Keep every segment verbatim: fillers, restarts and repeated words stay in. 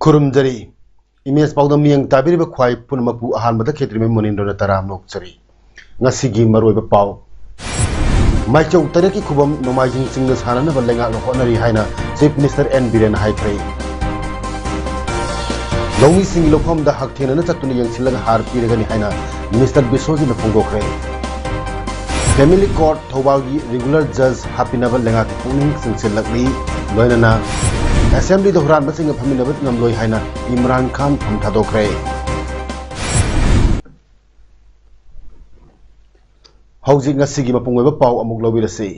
ꯈꯨꯔꯨꯝꯖꯔꯤ꯫ Image ꯄꯥꯎꯗꯝ ꯃꯤꯠꯌꯦꯡ ꯇꯥꯕꯤꯔꯤꯕ ꯈ꯭ꯋꯥꯏ ꯄꯨꯝꯅꯃꯛꯄꯨ ꯑꯍꯥꯟꯕꯗ ꯈꯦꯇ꯭ꯔꯤꯃꯌꯨꯝ ꯃꯨꯅꯤꯟꯗ꯭ꯔꯅ ꯇꯔꯥꯝꯅ ꯑꯣꯛꯆꯔꯤ꯫ ꯉꯁꯤꯒꯤ ꯃꯔꯨꯑꯣꯏꯕ ꯄꯥꯎ꯫ ꯃꯥꯏꯆꯧ ꯇꯔꯦꯠꯀꯤ ꯈꯨꯕꯝ ꯅꯣꯡꯃꯥꯏꯖꯤꯡ ꯆꯤꯡꯗ ꯁꯥꯟꯅꯅꯕ ꯂꯩꯉꯥꯛꯅ ꯍꯣꯠꯅꯔꯤ ꯍꯥꯏꯅ Chief Minister N ꯕꯤꯔꯦꯟꯅ ꯍꯥꯏꯈ꯭ꯔꯦ꯫ ꯂꯧꯃꯤꯁꯤꯡꯒꯤ ꯂꯧꯐꯝꯗ ꯍꯛꯊꯦꯡꯅꯅ ꯆꯠꯇꯨꯅ ꯌꯦꯡꯁꯤꯜꯂꯒ ꯍꯥꯔ ꯄꯤꯔꯒꯅꯤ ꯍꯥꯏꯅ Minister ꯕꯤꯁ꯭ꯋꯖꯤꯠꯅ ꯐꯣꯡꯗꯣꯛꯈ꯭ꯔꯦ꯫ Family Court ꯊꯧꯕꯥꯜꯒꯤ regular judge ꯍꯥꯞꯄꯤꯅꯕ ꯂꯩꯉꯥꯛꯀꯤ ꯄꯨꯛꯅꯤꯡ ꯆꯤꯡꯁꯤꯜꯂꯛꯂꯤ꯫ ꯂꯣꯏꯅꯅ Assembly ꯗ ꯍꯨꯔꯥꯟꯕꯁꯤꯡꯒ ꯐꯝꯃꯤꯟꯅꯕ ꯉꯝꯂꯣꯏ ꯍꯥꯏꯅ ꯏꯝꯔꯥꯟ ꯈꯥꯟ ꯐꯝ ꯊꯥꯗꯣꯛꯈ꯭ꯔꯦ꯫ ꯍꯧꯖꯤꯛ ꯉꯁꯤꯒꯤ ꯃꯄꯨꯡ ꯑꯣꯏꯕ ꯄꯥꯎ ꯑꯃꯨꯛ ꯂꯧꯕꯤꯔꯁꯤ꯫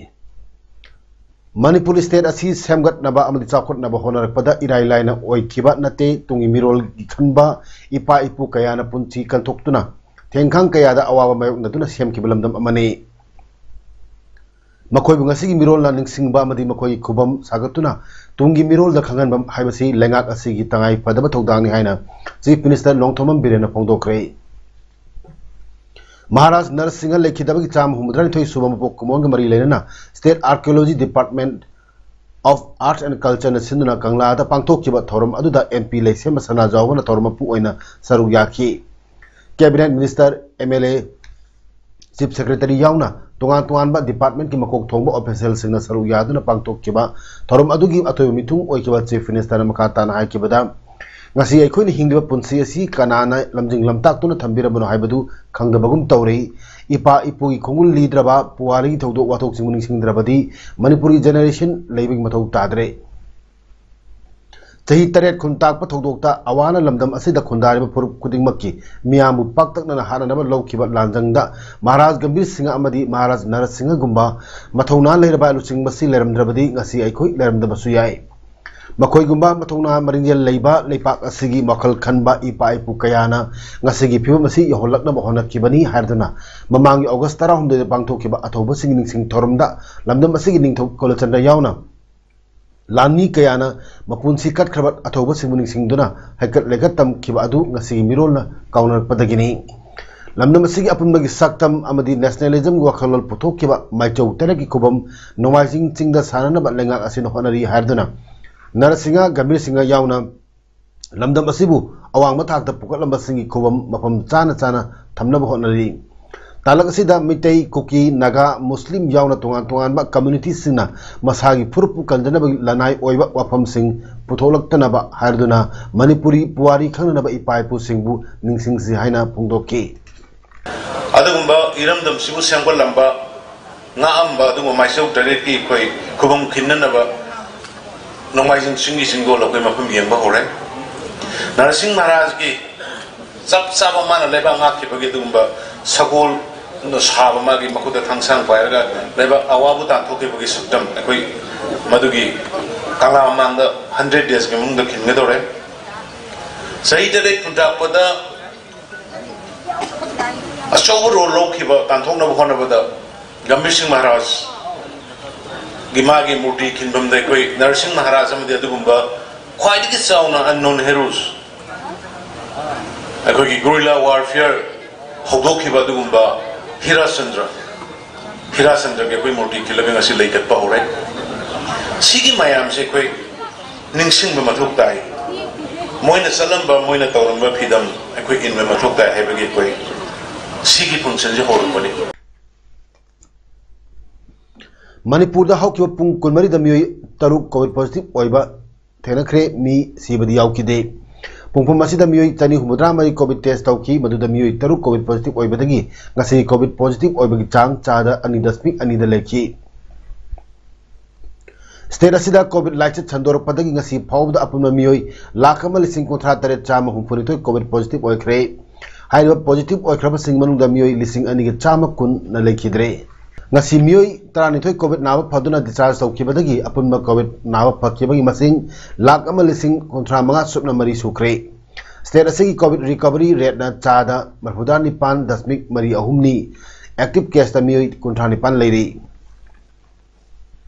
ꯃꯅꯤꯄꯨꯔ state ꯑꯁꯤ ꯁꯦꯝꯒꯠꯅꯕ ꯑꯃꯗꯤ ꯆꯥꯎꯈꯠꯅꯕ ꯍꯣꯠꯅꯔꯛꯄꯗ ꯏꯔꯥꯏ ꯂꯥꯏꯅ ꯑꯣꯏꯈꯤꯕ ꯅꯠꯇꯦ꯫ ꯇꯨꯡꯒꯤ ꯃꯤꯔꯣꯜꯒꯤ ꯈꯟꯕ ꯏꯄꯥ ꯏꯄꯨ ꯀꯌꯥꯅ ꯄꯨꯟꯁꯤ ꯀꯟꯊꯣꯛꯇꯨꯅ ꯊꯦꯡꯈꯥꯡ ꯀꯌꯥꯗ ꯑꯋꯥꯕ ꯃꯥꯌꯣꯛꯅꯗꯨꯅ ꯁꯦꯝꯈꯤꯕ ꯂꯝꯗꯝ ꯑꯃꯅꯤ꯫ ꯃꯈꯣꯏꯕꯨ ꯉꯁꯤꯒꯤ ꯃꯤꯔꯣꯜꯅ ꯅꯤꯡꯁꯤꯡꯕ ꯑꯃꯗꯤ ꯃꯈꯣꯏꯒꯤ ꯈꯨꯕꯝ ꯁꯥꯒꯠꯇꯨꯅ ꯇꯨꯡꯒꯤ ꯃꯤꯔꯣꯜꯗ ꯈꯪꯍꯟꯕ ꯍꯥꯏꯕꯁꯤ ꯂꯩꯉꯥꯛ ꯑꯁꯤꯒꯤ ꯇꯉꯥꯏ ꯐꯗꯕ ꯊꯧꯗꯥꯡꯅꯤ ꯍꯥꯏꯅ Chief Minister ꯅꯣꯡꯊꯣꯝꯕꯝ ꯕꯤꯔꯦꯟꯅ ꯐꯣꯡꯗꯣꯛꯈ꯭ꯔꯦ꯫ ꯃꯍꯥꯔꯥꯖ ꯅꯔꯁꯤꯡꯍ ꯂꯩꯈꯤꯗꯕꯒꯤ ꯆꯥꯝꯃ ꯍꯨꯝꯐꯨꯇꯔꯥꯅꯤꯊꯣꯏ ꯁꯨꯕ ꯃꯄꯣꯛ ꯀꯨꯝꯑꯣꯟꯒ ꯃꯔꯤ ꯂꯩꯅꯅ State Archaeology Department of Arts and Culture ꯅ ꯁꯤꯟꯗꯨꯅ ꯀꯪꯂꯥꯗ ꯄꯥꯡꯊꯣꯛꯈꯤꯕ ꯊꯧꯔꯝ ꯑꯗꯨꯗ M P ꯂꯩꯁꯦꯝꯕ ꯁꯅꯥꯖꯥꯎꯕꯅ ꯊꯧꯔꯝ ꯃꯄꯨ ꯑꯣꯏꯅ ꯁꯔꯨꯛ ꯌꯥꯈꯤ꯫ Cabinet Minister, M L A, Chief Secretary ꯌꯥꯎꯅ ꯇꯣꯉꯥꯟ ꯇꯣꯉꯥꯟꯕ department ꯀꯤ ꯃꯀꯣꯛ ꯊꯣꯡꯕ official ꯁꯤꯡꯅ ꯁꯔꯨꯛ ꯌꯥꯗꯨꯅ ꯄꯥꯡꯊꯣꯛꯈꯤꯕ ꯊꯧꯔꯝ ꯑꯗꯨꯒꯤ ꯑꯊꯣꯏꯕ ꯃꯤꯊꯨꯡ ꯑꯣꯏꯈꯤꯕ Chief Minister ꯅ ꯃꯈꯥ ꯇꯥꯅ ꯍꯥꯏꯈꯤꯕꯗ, ꯉꯁꯤ ꯑꯩꯈꯣꯏꯅ ꯍꯤꯡꯂꯤꯕ ꯄꯨꯟꯁꯤ ꯑꯁꯤ ꯀꯅꯥꯅ ꯂꯝꯖꯤꯡ ꯂꯝꯇꯥꯛꯇꯨꯅ ꯊꯝꯕꯤꯔꯕꯅꯣ ꯍꯥꯏꯕꯗꯨ ꯈꯪꯗꯕꯒꯨꯝ ꯇꯧꯔꯦ꯫ ꯏꯄꯥ ꯏꯄꯨꯒꯤ ꯈꯣꯡꯒꯨꯜ ꯂꯤꯗ꯭ꯔꯕ ꯄꯨꯋꯥꯔꯤꯒꯤ ꯊꯧꯗꯣꯛ ꯋꯥꯊꯣꯛꯁꯤꯡꯕꯨ ꯅꯤꯡꯁꯤꯡꯗ꯭ꯔꯕꯗꯤ ꯃꯅꯤꯄꯨꯔꯒꯤ generation ꯂꯩꯕꯒꯤ ꯃꯊꯧ ꯇꯥꯗ꯭ꯔꯦ꯫ ꯆꯍꯤ ꯇꯔꯦꯠ ꯈꯨꯟꯇꯥꯛꯄ ꯊꯧꯗꯣꯛꯇ ꯑꯋꯥꯅ ꯂꯝꯗꯝ ꯑꯁꯤꯗ ꯈꯨꯟꯗꯥꯔꯤꯕ ꯐꯨꯔꯨꯞ ꯈꯨꯗꯤꯡꯃꯛꯀꯤ ꯃꯤꯌꯥꯝꯕꯨ ꯄꯥꯛꯇꯛꯅꯅ ꯍꯥꯠꯅꯅꯕ ꯂꯧꯈꯤꯕ ꯂꯥꯟꯖꯪꯗ ꯃꯍꯥꯔꯥꯖ ꯒꯝꯚꯤꯔ ꯁꯤꯡꯍ ꯑꯃꯗꯤ ꯃꯍꯥꯔꯥꯖ ꯅꯔꯁꯤꯡꯍꯒꯨꯝꯕ ꯃꯊꯧꯅꯥ ꯂꯩꯔꯕ ꯂꯨꯆꯤꯡꯕꯁꯤ ꯂꯩꯔꯝꯗ꯭ꯔꯕꯗꯤ ꯉꯁꯤ ꯑꯩꯈꯣꯏ ꯂꯩꯔꯝꯗꯕꯁꯨ ꯌꯥꯏ꯫ ꯃꯈꯣꯏꯒꯨꯝꯕ ꯃꯊꯧꯅꯥ ꯃꯔꯤꯡꯖꯦꯜ ꯂꯩꯕ ꯂꯩꯄꯥꯛ ꯑꯁꯤꯒꯤ ꯋꯥꯈꯜ ꯈꯟꯕ ꯏꯄꯥ ꯏꯄꯨ ꯀꯌꯥꯅ ꯉꯁꯤꯒꯤ ꯐꯤꯕꯝ ꯑꯁꯤ ꯌꯧꯍꯜꯂꯛꯅꯕ ꯍꯣꯠꯅꯈꯤꯕꯅꯤ ꯍꯥꯏꯗꯨꯅ ꯃꯃꯥꯡꯒꯤ ꯑꯣꯒꯁ ꯇꯔꯥꯍꯨꯝꯗꯣꯏꯗ ꯄꯥꯡꯊꯣꯛꯈꯤꯕ ꯑꯊꯧꯕꯁꯤꯡꯒꯤ ꯅꯤꯡꯁꯤꯡ ꯊꯧꯔꯝꯗ ꯂꯝꯗꯝ ꯑꯁꯤꯒꯤ ꯅꯤꯡꯊꯧ ꯀꯨꯂꯆꯟꯗ꯭ꯔ ꯌꯥꯎꯅ ꯂꯥꯟꯃꯤ ꯀꯌꯥꯅ ꯃꯄꯨꯟꯁꯤ ꯀꯠꯈ꯭ꯔꯕ ꯑꯊꯧꯕꯁꯤꯡꯕꯨ ꯅꯤꯡꯁꯤꯡꯗꯨꯅ ꯍꯩꯀꯠ ꯂꯩꯀꯠ ꯇꯝꯈꯤꯕ ꯑꯗꯨ ꯉꯁꯤꯒꯤ ꯃꯤꯔꯣꯜꯅ ꯀꯥꯎꯅꯔꯛꯄꯗꯒꯤꯅꯤ꯫ ꯂꯝꯗꯝ ꯑꯁꯤꯒꯤ ꯑꯄꯨꯟꯕꯒꯤ ꯁꯛꯇꯝ ꯑꯃꯗꯤ ꯅꯦꯁꯅꯦꯂꯤꯖꯝꯒꯤ ꯋꯥꯈꯜꯂꯣꯟ ꯄꯨꯊꯣꯛꯈꯤꯕ ꯃꯥꯏꯆꯧ ꯇꯔꯦꯠꯀꯤ ꯈꯨꯕꯝ ꯅꯣꯡꯃꯥꯏꯖꯤꯡ ꯆꯤꯡꯗ ꯁꯥꯟꯅꯅꯕ ꯂꯩꯉꯥꯛ ꯑꯁꯤꯅ ꯍꯣꯠꯅꯔꯤ ꯍꯥꯏꯗꯨꯅ ꯅꯔꯁꯤꯡꯍ, ꯒꯝꯚꯤꯔ ꯁꯤꯡꯍ ꯌꯥꯎꯅ ꯂꯝꯗꯝ ꯑꯁꯤꯕꯨ ꯑꯋꯥꯡꯕ ꯊꯥꯛꯇ ꯄꯨꯈꯠꯂꯝꯕꯁꯤꯡꯒꯤ ꯈꯨꯕꯝ ꯃꯐꯝ ꯆꯥꯅ ꯆꯥꯅ ꯊꯝꯅꯕ ꯍꯣꯠꯅꯔꯤ꯫ ꯇꯥꯂꯛ ꯑꯁꯤꯗ ꯃꯤꯇꯩ, ꯀꯨꯀꯤ, ꯅꯥꯒꯥ, ꯃꯨꯁꯂꯤꯝ ꯌꯥꯎꯅ ꯇꯣꯉꯥꯟ ꯇꯣꯉꯥꯟꯕ ꯀꯝꯃ꯭ꯌꯨꯅꯤꯇꯤꯁꯤꯡꯅ ꯃꯁꯥꯒꯤ ꯐꯨꯔꯨꯞꯄꯨ ꯀꯟꯖꯅꯕꯒꯤ ꯂꯅꯥꯏ ꯑꯣꯏꯕ ꯋꯥꯐꯝꯁꯤꯡ ꯄꯨꯊꯣꯛꯂꯛꯇꯅꯕ ꯍꯥꯏꯗꯨꯅ ꯃꯅꯤꯄꯨꯔꯤ ꯄꯨꯋꯥꯔꯤ ꯈꯪꯅꯅꯕ ꯏꯄꯥ ꯏꯄꯨꯁꯤꯡꯕꯨ ꯅꯤꯡꯁꯤꯡꯁꯤ ꯍꯥꯏꯅ ꯐꯣꯡꯗꯣꯛꯈꯤ꯫ ꯑꯗꯨꯒꯨꯝꯕ ꯏꯔꯝꯗꯝꯁꯤꯕꯨ ꯁꯦꯝꯒꯠꯂꯝꯕ, ꯉꯥꯛꯑꯝꯕ ꯑꯗꯨꯒꯨꯝꯕ ꯃꯥꯏꯆꯧ ꯇꯔꯦꯠꯀꯤ ꯑꯩꯈꯣꯏ ꯈꯨꯕꯝ ꯈꯤꯟꯅꯅꯕ ꯅꯣꯡꯃꯥꯏꯖꯤꯡ ꯆꯤꯡꯒꯤ ꯆꯤꯡꯗꯣꯜ ꯑꯩꯈꯣꯏ ꯃꯐꯝ ꯌꯦꯡꯕ ꯍꯧꯔꯦ꯫ ꯅꯔꯁꯤꯡ ꯃꯍꯥꯔꯥꯖꯀꯤ ꯆꯞ ꯆꯥꯕ ꯃꯥꯅ ꯂꯩꯕꯥꯛ ꯉꯥꯛꯈꯤꯕꯒꯤ ꯑꯗꯨꯒꯨꯝꯕ ꯁꯒꯣꯜ ꯁꯥꯕ, ꯃꯥꯒꯤ ꯃꯈꯨꯠꯇ ꯊꯥꯡꯁꯥꯡ ꯄꯥꯏꯔꯒ ꯂꯩꯕꯥꯛ ꯑꯋꯥꯕ ꯇꯥꯟꯊꯣꯛꯈꯤꯕꯒꯤ ꯁꯛꯇꯝ ꯑꯩꯈꯣꯏ ꯃꯗꯨꯒꯤ ꯀꯪꯂꯥ ꯃꯃꯥꯡꯗ ꯍꯟꯗ꯭ꯔꯦꯠ ꯗꯦꯖꯀꯤ ꯃꯅꯨꯡꯗ ꯈꯤꯟꯒꯗꯧꯔꯦ꯫ ꯆꯍꯤ ꯇꯔꯦꯠ ꯈꯨꯟꯇꯥꯛꯄꯗ ꯑꯆꯧꯕ ꯔꯣꯜ ꯂꯧꯈꯤꯕ ꯇꯥꯟꯊꯣꯛꯅꯕ ꯍꯣꯠꯅꯕꯗ ꯒꯝꯚꯤꯔ ꯁꯤꯡ ꯃꯍꯥꯔꯥꯖꯒꯤ ꯃꯥꯒꯤ ꯃꯨꯔꯇꯤ ꯈꯤꯟꯐꯝꯗ ꯑꯩꯈꯣꯏ ꯅꯔꯁꯤꯡ ꯃꯍꯥꯔꯥꯖ ꯑꯃꯗꯤ ꯑꯗꯨꯒꯨꯝꯕ ꯈ꯭ꯋꯥꯏꯗꯒꯤ ꯆꯥꯎꯅ unknown heroes, ꯑꯩꯈꯣꯏꯒꯤ guerrilla warfare ꯍꯧꯗꯣꯛꯈꯤꯕ ꯑꯗꯨꯒꯨꯝꯕ ꯍꯤꯔꯥꯆꯟꯗ꯭ꯔ, ꯍꯤꯔꯥꯆꯟꯗ꯭ꯔꯒꯤ ꯑꯩꯈꯣꯏ ꯃꯨꯔꯇꯤ ꯈꯤꯜꯂꯒ ꯉꯁꯤ ꯂꯩꯀꯠꯄ ꯍꯧꯔꯦ꯫ ꯁꯤꯒꯤ ꯃꯌꯥꯝꯁꯦ ꯑꯩꯈꯣꯏ ꯅꯤꯡꯁꯤꯡꯕ ꯃꯊꯧ ꯇꯥꯏ꯫ ꯃꯣꯏꯅ ꯆꯠꯂꯝꯕ, ꯃꯣꯏꯅ ꯇꯧꯔꯝꯕ ꯐꯤꯗꯝ ꯑꯩꯈꯣꯏ ꯏꯟꯕ ꯃꯊꯧ ꯇꯥꯏ ꯍꯥꯏꯕꯒꯤ ꯑꯩꯈꯣꯏ ꯁꯤꯒꯤ functionꯁꯦ ꯍꯧꯔꯛꯄꯅꯤ꯫ ꯃꯅꯤꯄꯨꯔꯗ ꯍꯧꯈꯤꯕ ꯄꯨꯡ ꯀꯨꯟꯃꯔꯤꯗ ꯃꯤꯑꯣꯏ ꯇꯔꯨꯛ ꯀꯣꯚꯤꯗ ꯄꯣꯖꯤꯇꯤꯚ ꯑꯣꯏꯕ ꯊꯦꯡꯅꯈ꯭ꯔꯦ, ꯃꯤ ꯁꯤꯕꯗꯤ ꯌꯥꯎꯈꯤꯗꯦ꯫ ꯄꯨꯡꯐꯝ ꯑꯁꯤꯗ ꯃꯤꯑꯣꯏ ꯆꯅꯤ ꯍꯨꯝꯐꯨꯇꯔꯥ ꯃꯔꯤ ꯀꯣꯚꯤꯗ ꯇꯦꯁ ꯇꯧꯈꯤ, ꯃꯗꯨꯗ ꯃꯤꯑꯣꯏ ꯇꯔꯨꯛ ꯀꯣꯚꯤꯗ ꯄꯣꯖꯤꯇꯤꯚ ꯑꯣꯏꯕꯗꯒꯤ ꯉꯁꯤ ꯀꯣꯚꯤꯗ ꯄꯣꯖꯤꯇꯤꯚ ꯑꯣꯏꯕꯒꯤ ꯆꯥꯡ ꯆꯥꯗ ꯑꯅꯤ ꯗꯁꯃꯤꯛ ꯑꯅꯤꯗ ꯂꯩꯈꯤ꯫ ꯁ꯭ꯇꯦꯠ ꯑꯁꯤꯗ ꯀꯣꯚꯤꯗ ꯂꯥꯏꯆꯠ ꯁꯟꯗꯣꯔꯛꯄꯗꯒꯤ ꯉꯁꯤ ꯐꯥꯎꯕꯗ ꯑꯄꯨꯟꯕ ꯃꯤꯑꯣꯏ ꯂꯥꯈ ꯑꯃ ꯂꯤꯁꯤꯡ ꯀꯨꯟꯊ꯭ꯔꯥ ꯇꯔꯦꯠ ꯆꯥꯝꯃ ꯍꯨꯝꯐꯨꯅꯤꯊꯣꯏ ꯀꯣꯚꯤꯗ ꯄꯣꯖꯤꯇꯤꯚ ꯑꯣꯏꯈ꯭ꯔꯦ꯫ ꯍꯥꯏꯔꯤꯕ ꯄꯣꯖꯤꯇꯤꯚ ꯑꯣꯏꯈ꯭ꯔꯕꯁꯤꯡ ꯃꯅꯨꯡꯗ ꯃꯤꯑꯣꯏ ꯂꯤꯁꯤꯡ ꯑꯅꯤꯒ ꯆꯥꯝꯃ ꯀꯨꯟꯅ ꯂꯩꯈꯤꯗ꯭ꯔꯦ꯫ ꯉꯁꯤ ꯃꯤꯑꯣꯏ ꯇꯔꯥꯅꯤꯊꯣꯏ COVID ꯅꯥꯕ ꯐꯗꯨꯅ discharge ꯇꯧꯈꯤꯕꯗꯒꯤ ꯑꯄꯨꯟꯕ COVID ꯅꯥꯕ ꯐꯈꯤꯕꯒꯤ ꯃꯁꯤꯡ ꯂꯥꯈ ꯑꯃ ꯂꯤꯁꯤꯡ ꯀꯨꯟꯊ꯭ꯔꯥ ꯃꯉꯥ ꯁꯨꯞꯅ ꯃꯔꯤ ꯁꯨꯈ꯭ꯔꯦ꯫ State ꯑꯁꯤꯒꯤ COVID recovery rateꯅ ꯆꯥꯗ ꯃꯔꯤꯐꯨꯇꯔꯥ ꯅꯤꯄꯥꯟ ꯗꯁꯃꯤꯛ ꯃꯔꯤ ꯑꯍꯨꯝꯅꯤ꯫ Active caseꯇ ꯃꯤꯑꯣꯏ ꯀꯨꯟꯊ꯭ꯔꯥ ꯅꯤꯄꯥꯟ ꯂꯩꯔꯤ꯫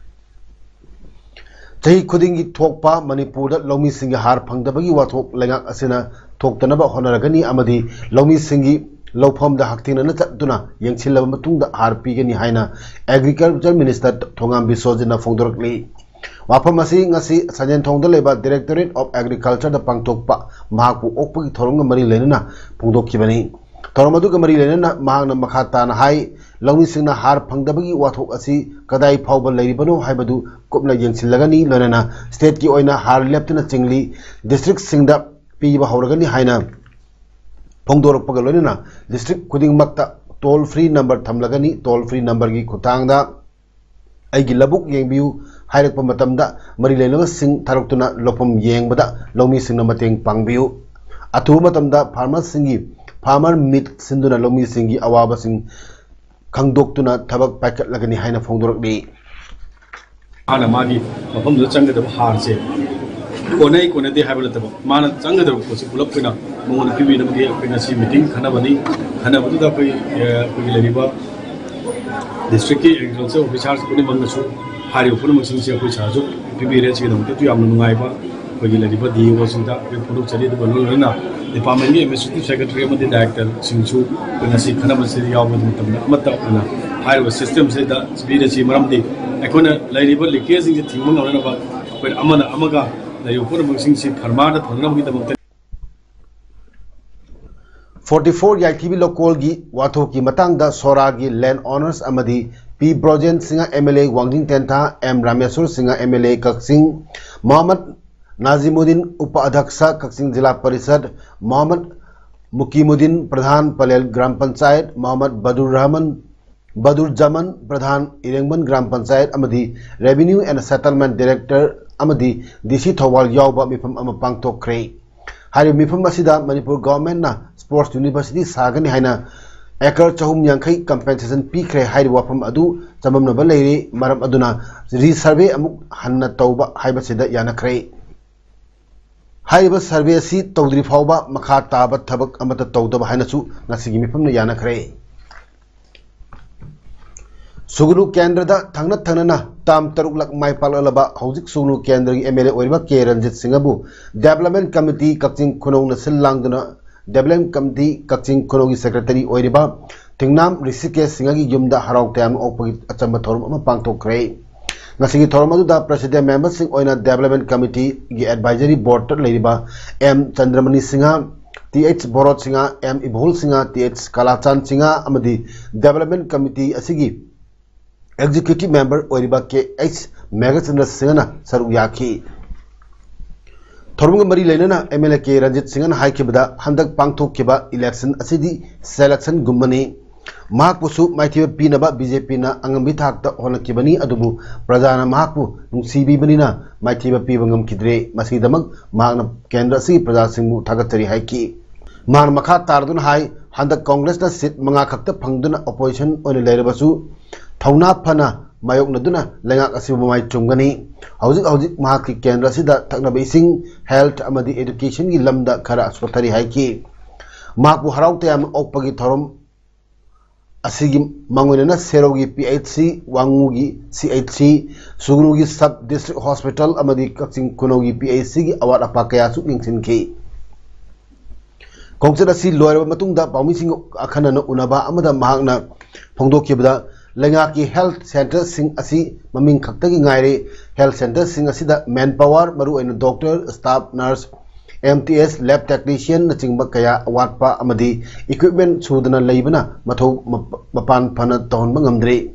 ꯆꯍꯤ ꯈꯨꯗꯤꯡꯒꯤ ꯊꯣꯛꯄ ꯃꯅꯤꯄꯨꯔꯗ ꯂꯧꯃꯤꯁꯤꯡꯒꯤ ꯍꯥꯔ ꯐꯪꯗꯕꯒꯤ ꯋꯥꯊꯣꯛ ꯂꯩꯉꯥꯛ ꯑꯁꯤꯅ ꯊꯣꯛꯇꯅꯕ ꯍꯣꯠꯅꯔꯒꯅꯤ ꯑꯃꯗꯤ ꯂꯧꯃꯤꯁꯤꯡꯒꯤ ꯂꯧꯐꯝꯗ ꯍꯛꯊꯦꯡꯅꯅ ꯆꯠꯇꯨꯅ ꯌꯦꯡꯁꯤꯜꯂꯕ ꯃꯇꯨꯡꯗ ꯍꯥꯔ ꯄꯤꯒꯅꯤ ꯍꯥꯏꯅ Agriculture Minister ꯊꯣꯉꯥꯝ ꯕꯤꯁ꯭ꯋꯖꯤꯠꯅ ꯐꯣꯡꯗꯣꯔꯛꯂꯤ꯫ ꯋꯥꯐꯝ ꯑꯁꯤ ꯉꯁꯤ ꯁꯟꯖꯦꯟꯊꯣꯡꯗ ꯂꯩꯕ Directorate of Agricultureꯗ ꯄꯥꯡꯊꯣꯛꯄ ꯃꯍꯥꯛꯄꯨ ꯑꯣꯛꯄꯒꯤ ꯊꯧꯔꯝꯒ ꯃꯔꯤ ꯂꯩꯅꯅ ꯐꯣꯡꯗꯣꯛꯈꯤꯕꯅꯤ꯫ ꯊꯧꯔꯝ ꯑꯗꯨꯒ ꯃꯔꯤ ꯂꯩꯅꯅ ꯃꯍꯥꯛꯅ ꯃꯈꯥ ꯇꯥꯅ ꯍꯥꯏ, ꯂꯧꯃꯤꯁꯤꯡꯅ ꯍꯥꯔ ꯐꯪꯗꯕꯒꯤ ꯋꯥꯊꯣꯛ ꯑꯁꯤ ꯀꯗꯥꯏ ꯐꯥꯎꯕ ꯂꯩꯔꯤꯕꯅꯣ ꯍꯥꯏꯕꯗꯨ ꯀꯨꯞꯅ ꯌꯦꯡꯁꯤꯜꯂꯒꯅꯤ, ꯂꯣꯏꯅꯅ stateꯀꯤ ꯑꯣꯏꯅ ꯍꯥꯔ ꯂꯦꯞꯇꯅ ꯆꯤꯡꯂꯤ districtꯁꯤꯡꯗ ꯄꯤꯕ ꯍꯧꯔꯒꯅꯤ ꯍꯥꯏꯅ ꯐꯣꯡꯗꯣꯔꯛꯄꯒ ꯂꯣꯏꯅꯅ district ꯈꯨꯗꯤꯡꯃꯛꯇ toll free number ꯊꯝꯂꯒꯅꯤ꯫ Toll free numberꯒꯤ ꯈꯨꯠꯊꯥꯡꯗ "ꯑꯩꯒꯤ ꯂꯧꯕꯨꯛ ꯌꯦꯡꯕꯤꯌꯨ" ꯍꯥꯏꯔꯛꯄ ꯃꯇꯝꯗ ꯃꯔꯤ ꯂꯩꯅꯕꯁꯤꯡ ꯊꯥꯔꯛꯇꯨꯅ ꯂꯧꯐꯝ ꯌꯦꯡꯕꯗ ꯂꯧꯃꯤꯁꯤꯡꯅ ꯃꯇꯦꯡ ꯄꯥꯡꯕꯤꯌꯨ꯫ ꯑꯊꯨꯕ ꯃꯇꯝꯗ farmerꯁꯤꯡꯒꯤ farmer meet ꯁꯤꯟꯗꯨꯅ ꯂꯧꯃꯤꯁꯤꯡꯒꯤ ꯑꯋꯥꯕꯁꯤꯡ ꯈꯪꯗꯣꯛꯇꯨꯅ ꯊꯕꯛ ꯄꯥꯏꯈꯠꯂꯒꯅꯤ ꯍꯥꯏꯅ ꯐꯣꯡꯗꯣꯔꯛꯂꯤ꯫ ꯃꯥꯅ ꯃꯥꯒꯤ ꯃꯐꯝꯗꯨꯗ ꯆꯪꯒꯗꯕ ꯍꯥꯔꯁꯦ ꯀꯣꯟꯅꯩ ꯀꯣꯟꯅꯗꯦ ꯍꯥꯏꯕ ꯅꯠꯇꯕ, ꯃꯥꯅ ꯆꯪꯒꯗꯕ ꯄꯣꯠꯁꯦ ꯄꯨꯂꯞ ꯑꯣꯏꯅ ꯃꯉꯣꯟꯗ ꯄꯤꯕꯤꯅꯕꯒꯤ ꯑꯩꯈꯣꯏ ꯉꯁꯤ meeting ꯈꯟꯅꯕꯅꯤ꯫ ꯈꯟꯅꯕꯗꯨꯗ ꯑꯩꯈꯣꯏ, ꯑꯦ, ꯑꯩꯈꯣꯏꯒꯤ ꯂꯩꯔꯤꯕ districtꯀꯤ agriculture officerꯁ ꯄꯨꯝꯅꯃꯛꯅꯁꯨ ꯍꯥꯏꯔꯤꯕ ꯄꯨꯝꯅꯃꯛꯁꯤꯡꯁꯦ ꯑꯩꯈꯣꯏ ꯁꯥꯔꯁꯨ ꯄꯤꯕꯤꯔꯦ꯫ ꯁꯤꯒꯤꯗꯃꯛꯇꯁꯨ ꯌꯥꯝꯅ ꯅꯨꯡꯉꯥꯏꯕ꯫ ꯑꯩꯈꯣꯏꯒꯤ ꯂꯩꯔꯤꯕ DEOꯁꯤꯡꯗ ꯑꯩꯈꯣꯏ ꯐꯣꯡꯗꯣꯛꯆꯔꯤ꯫ ꯑꯗꯨꯒ ꯂꯣꯏꯅꯅ departmentꯀꯤ administrative secretary ꯑꯃꯗꯤ directorꯁꯤꯡꯁꯨ ꯑꯩꯈꯣꯏ ꯉꯁꯤ ꯈꯟꯅꯕꯁꯤꯗ ꯌꯥꯎꯕ ꯃꯇꯝꯗ ꯑꯃꯠꯇ ꯑꯣꯏꯅ ꯍꯥꯏꯔꯤꯕ systemꯁꯤꯗ ꯄꯤꯔꯁꯤ꯫ ꯃꯔꯝꯗꯤ ꯑꯩꯈꯣꯏꯅ ꯂꯩꯔꯤꯕ leakageꯁꯤꯡꯁꯦ ꯊꯤꯡꯕ ꯉꯝꯅꯅꯕ ꯑꯩꯈꯣꯏꯅ ꯑꯃꯅ ꯑꯃꯒ ꯂꯩꯔꯤꯕ ꯄꯨꯝꯅꯃꯛꯁꯤꯡꯁꯤ ꯐꯔꯃꯥꯔꯗ ꯐꯪꯅꯕꯒꯤꯗꯃꯛꯇ꯫ Forty four ꯌꯥꯏꯊꯤꯕꯤ ꯂꯧꯀꯣꯜꯒꯤ ꯋꯥꯊꯣꯛꯀꯤ ꯃꯇꯥꯡꯗ ꯁꯣꯔꯥꯒꯤ land owners ꯑꯃꯗꯤ ꯄꯤ ꯕ꯭ꯔꯣꯖꯦꯟ ꯁꯤꯡꯍ MLA ꯋꯥꯡꯖꯤꯡ ꯇꯦꯟꯊꯥ, ꯑꯦꯝ ꯔꯥꯃꯦꯁ꯭ꯋꯔ ꯁꯤꯡꯍ MLA ꯀꯛꯆꯤꯡ, ꯃꯣꯍꯝꯃꯗ ꯅꯥꯖꯤꯃꯨꯗꯤꯟ ꯎꯄ ꯑꯙ꯭ꯌꯛꯁ ꯀꯛꯆꯤꯡ ꯖꯤꯂꯥ ꯄꯔꯤꯁꯗ, ꯃꯣꯍꯝꯃꯗ ꯃꯨꯀꯤꯃꯨꯗꯤꯟ ꯄ꯭ꯔꯙꯥꯟ ꯄꯂꯦꯜ ꯒ꯭ꯔꯥꯝ ꯄꯟꯆꯥꯌꯠ, ꯃꯣꯍꯝꯃꯗ ꯕꯗꯨꯔ ꯔꯍꯃꯟ, ꯕꯗꯨꯔ ꯖꯃꯟ ꯄ꯭ꯔꯙꯥꯟ ꯏꯔꯦꯡꯕꯟ ꯒ꯭ꯔꯥꯝ ꯄꯟꯆꯥꯌꯠ ꯑꯃꯗꯤ Revenue and Settlement Director ꯑꯃꯗꯤ DC ꯊꯧꯕꯥꯜ ꯌꯥꯎꯕ ꯃꯤꯐꯝ ꯑꯃ ꯄꯥꯡꯊꯣꯛꯈ꯭ꯔꯦ꯫ ꯍꯥꯏꯔꯤꯕ ꯃꯤꯐꯝ ꯑꯁꯤꯗ ꯃꯅꯤꯄꯨꯔ governmentꯅ sports university ꯁꯥꯒꯅꯤ ꯍꯥꯏꯅ ꯑꯦꯀꯔ ꯆꯍꯨꯝ ꯌꯥꯡꯈꯩ compensation ꯄꯤꯈ꯭ꯔꯦ ꯍꯥꯏꯔꯤꯕ ꯋꯥꯐꯝ ꯑꯗꯨ ꯆꯃꯝꯅꯕ ꯂꯩꯔꯦ꯫ ꯃꯔꯝ ꯑꯗꯨꯅ resurvey ꯑꯃꯨꯛ ꯍꯟꯅ ꯇꯧꯕ ꯍꯥꯏꯕꯁꯤꯗ ꯌꯥꯅꯈ꯭ꯔꯦ꯫ ꯍꯥꯏꯔꯤꯕ survey ꯑꯁꯤ ꯇꯧꯗ꯭ꯔꯤ ꯐꯥꯎꯕ ꯃꯈꯥ ꯇꯥꯕ ꯊꯕꯛ ꯑꯃꯠꯇ ꯇꯧꯗꯕ ꯍꯥꯏꯅꯁꯨ ꯉꯁꯤꯒꯤ ꯃꯤꯐꯝꯅ ꯌꯥꯅꯈ꯭ꯔꯦ꯫ ꯁꯨꯒꯅꯨ ꯀꯦꯟꯗ꯭ꯔꯗ ꯊꯪꯅ ꯊꯪꯅꯅ term ꯇꯔꯨꯛꯂꯛ ꯃꯥꯏ ꯄꯥꯛꯂꯛꯂꯕ ꯍꯧꯖꯤꯛ ꯁꯨꯒꯅꯨ ꯀꯦꯟꯗ꯭ꯔꯒꯤ MLA ꯑꯣꯏꯔꯤꯕ ꯀꯦ ꯔꯟꯖꯤꯠ ꯁꯤꯡꯍꯕꯨ Development Committee ꯀꯛꯆꯤꯡ ꯈꯨꯅꯧꯅ ꯁꯤꯜ ꯂꯥꯡꯗꯨꯅ Development Committee ꯀꯛꯆꯤꯡ ꯈꯨꯅꯧꯒꯤ Secretary ꯑꯣꯏꯔꯤꯕ ꯊꯤꯡꯅꯥꯝ ꯔꯤꯁꯤꯀꯦꯁ ꯁꯤꯡꯍꯒꯤ ꯌꯨꯝꯗ ꯍꯔꯥꯎ ꯇꯌꯥꯝꯅ ꯑꯣꯛꯄꯒꯤ ꯑꯆꯝꯕ ꯊꯧꯔꯝ ꯑꯃ ꯄꯥꯡꯊꯣꯛꯈ꯭ꯔꯦ꯫ ꯉꯁꯤꯒꯤ ꯊꯧꯔꯝ ꯑꯗꯨꯗ President memberꯁꯤꯡ ꯑꯣꯏꯅ Development Committeeꯒꯤ Advisory Boardꯇ ꯂꯩꯔꯤꯕ M Chandramani Singh, T H Borot Singh, M Ibol Singh, T H Kalachand Singh ꯑꯃꯗꯤ Development Committee ꯑꯁꯤꯒꯤ Executive Member ꯑꯣꯏꯔꯤꯕ ꯀꯦ ꯑꯩꯆ ꯃꯦꯘꯆꯟꯗ꯭ꯔ ꯁꯤꯡꯍꯅ ꯁꯔꯨꯛ ꯌꯥꯈꯤ꯫ ꯊꯧꯔꯝꯒ ꯃꯔꯤ ꯂꯩꯅꯅ MLA ꯀꯦ ꯔꯟꯖꯤꯠ ꯁꯤꯡꯍꯅ ꯍꯥꯏꯈꯤꯕꯗ, ꯍꯟꯗꯛ ꯄꯥꯡꯊꯣꯛꯈꯤꯕ election ꯑꯁꯤꯗꯤ selectionꯒꯨꯝꯕꯅꯤ꯫ ꯃꯍꯥꯛꯄꯨꯁꯨ ꯃꯥꯏꯊꯤꯕ ꯄꯤꯅꯕ BJPꯅ ꯑꯉꯝꯕꯤ ꯊꯥꯛꯇ ꯍꯣꯠꯅꯈꯤꯕꯅꯤ, ꯑꯗꯨꯕꯨ ꯄ꯭ꯔꯖꯥꯅ ꯃꯍꯥꯛꯄꯨ ꯅꯨꯡꯁꯤꯕꯤꯕꯅꯤꯅ ꯃꯥꯏꯊꯤꯕ ꯄꯤꯕ ꯉꯝꯈꯤꯗ꯭ꯔꯦ꯫ ꯃꯁꯤꯒꯤꯗꯃꯛ ꯃꯍꯥꯛꯅ ꯀꯦꯟꯗ꯭ꯔ ꯑꯁꯤꯒꯤ ꯄ꯭ꯔꯖꯥꯁꯤꯡꯕꯨ ꯊꯥꯒꯠꯆꯔꯤ ꯍꯥꯏꯈꯤ꯫ ꯃꯍꯥꯛꯅ ꯃꯈꯥ ꯇꯥꯔꯗꯨꯅ ꯍꯥꯏ, ꯍꯟꯗꯛ Congressꯅ seat ꯃꯉꯥ ꯈꯛꯇ ꯐꯪꯗꯨꯅ opposition ꯑꯣꯏꯅ ꯂꯩꯔꯕꯁꯨ, ꯊꯧꯅꯥ ꯐꯅ ꯃꯥꯌꯣꯛꯅꯗꯨꯅ ꯂꯩꯉꯥꯛ ꯑꯁꯤꯕꯨ ꯃꯃꯥꯏ ꯆꯨꯝꯒꯅꯤ꯫ ꯍꯧꯖꯤꯛ ꯍꯧꯖꯤꯛ ꯃꯍꯥꯛꯀꯤ ꯀꯦꯟꯗ꯭ꯔ ꯑꯁꯤꯗ ꯊꯛꯅꯕ ꯏꯁꯤꯡ, health ꯑꯃꯗꯤ educationꯒꯤ ꯂꯝꯗ ꯈꯔ ꯁꯣꯠꯊꯔꯤ ꯍꯥꯏꯈꯤ꯫ ꯃꯍꯥꯛꯄꯨ ꯍꯔꯥꯎ ꯇꯌꯥꯝꯅ ꯑꯣꯛꯄꯒꯤ ꯊꯧꯔꯝ ꯑꯁꯤꯒꯤ ꯃꯥꯡꯑꯣꯏꯅꯅ ꯁꯦꯔꯧꯒꯤ PHC, ꯋꯥꯉꯨꯒꯤ CHC, ꯁꯨꯒꯅꯨꯒꯤ Sub District Hospital ꯑꯃꯗꯤ ꯀꯛꯆꯤꯡ ꯈꯨꯅꯧꯒꯤ PHCꯒꯤ ꯑꯋꯥꯠ ꯑꯄꯥ ꯀꯌꯥꯁꯨ ꯌꯦꯡꯁꯤꯟꯈꯤ꯫ ꯈꯣꯡꯆꯠ ꯑꯁꯤ ꯂꯣꯏꯔꯕ ꯃꯇꯨꯡꯗ ꯄꯥꯎꯃꯤꯁꯤꯡ ꯑꯈꯟꯅꯅ ꯎꯅꯕ ꯑꯃꯗ ꯃꯍꯥꯛꯅ ꯐꯣꯡꯗꯣꯛꯈꯤꯕꯗ, ꯂꯩꯉꯥꯛꯀꯤ health centreꯁꯤꯡ ꯑꯁꯤ ꯃꯃꯤꯡ ꯈꯛꯇꯒꯤ ꯉꯥꯏꯔꯦ꯫ Health centreꯁꯤꯡ ꯑꯁꯤꯗ manpower, ꯃꯔꯨꯑꯣꯏꯅ doctor, staff nurse, MTS, lab technicianꯅꯆꯤꯡꯕ ꯀꯌꯥ ꯑꯋꯥꯠꯄ ꯑꯃꯗꯤ equipment ꯁꯨꯗꯅ ꯂꯩꯕꯅ ꯃꯊꯧ ꯃꯞ-, ꯃꯄꯥꯟ ꯐꯅ ꯇꯧꯍꯟꯕ ꯉꯝꯗ꯭ꯔꯦ꯫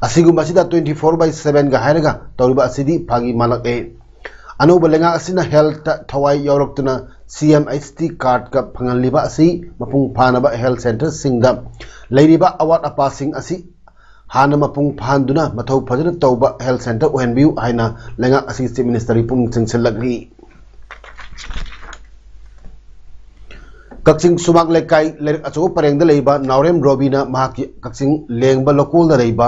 ꯑꯁꯤꯒꯨꯝꯕ ꯑꯁꯤꯗ twenty four by sevenꯒ ꯍꯥꯏꯔꯒ ꯇꯧꯔꯤꯕ ꯑꯁꯤꯗꯤ ꯐꯥꯒꯤ ꯃꯥꯜꯂꯛꯂꯦ꯫ ꯑꯅꯧꯕ ꯂꯩꯉꯥꯛ ꯑꯁꯤꯅ healthꯇ ꯊꯋꯥꯏ ꯌꯥꯎꯔꯛꯇꯨꯅ CMHT cardꯀ ꯐꯪꯍꯜꯂꯤꯕ ꯑꯁꯤ ꯃꯄꯨꯡ ꯐꯥꯅꯕ health centreꯁꯤꯡꯗ ꯂꯩꯔꯤꯕ ꯑꯋꯥꯠ ꯑꯄꯥꯁꯤꯡ ꯑꯁꯤ ꯍꯥꯟꯅ ꯃꯄꯨꯡ ꯐꯥꯍꯟꯗꯨꯅ ꯃꯊꯧ ꯐꯖꯅ ꯇꯧꯕ health centre ꯑꯣꯏꯍꯟꯕꯤꯌꯨ ꯍꯥꯏꯅ ꯂꯩꯉꯥꯛ ꯑꯁꯤꯒꯤ Chief Ministerꯒꯤ ꯄꯨꯛꯅꯤꯡ ꯆꯤꯡꯁꯤꯜꯂꯛꯂꯤ꯫ ꯀꯛꯆꯤꯡ ꯁꯨꯃꯥꯡ ꯂꯩꯀꯥꯏ ꯂꯩꯔꯛ ꯑꯆꯧꯕ ꯄꯔꯦꯡꯗ ꯂꯩꯕ ꯅꯥꯎꯔꯦꯝ ꯔꯣꯕꯤꯅ ꯃꯍꯥꯛꯀꯤ ꯀꯛꯆꯤꯡ ꯂꯦꯡꯕ ꯂꯧꯀꯣꯜꯗ ꯂꯩꯕ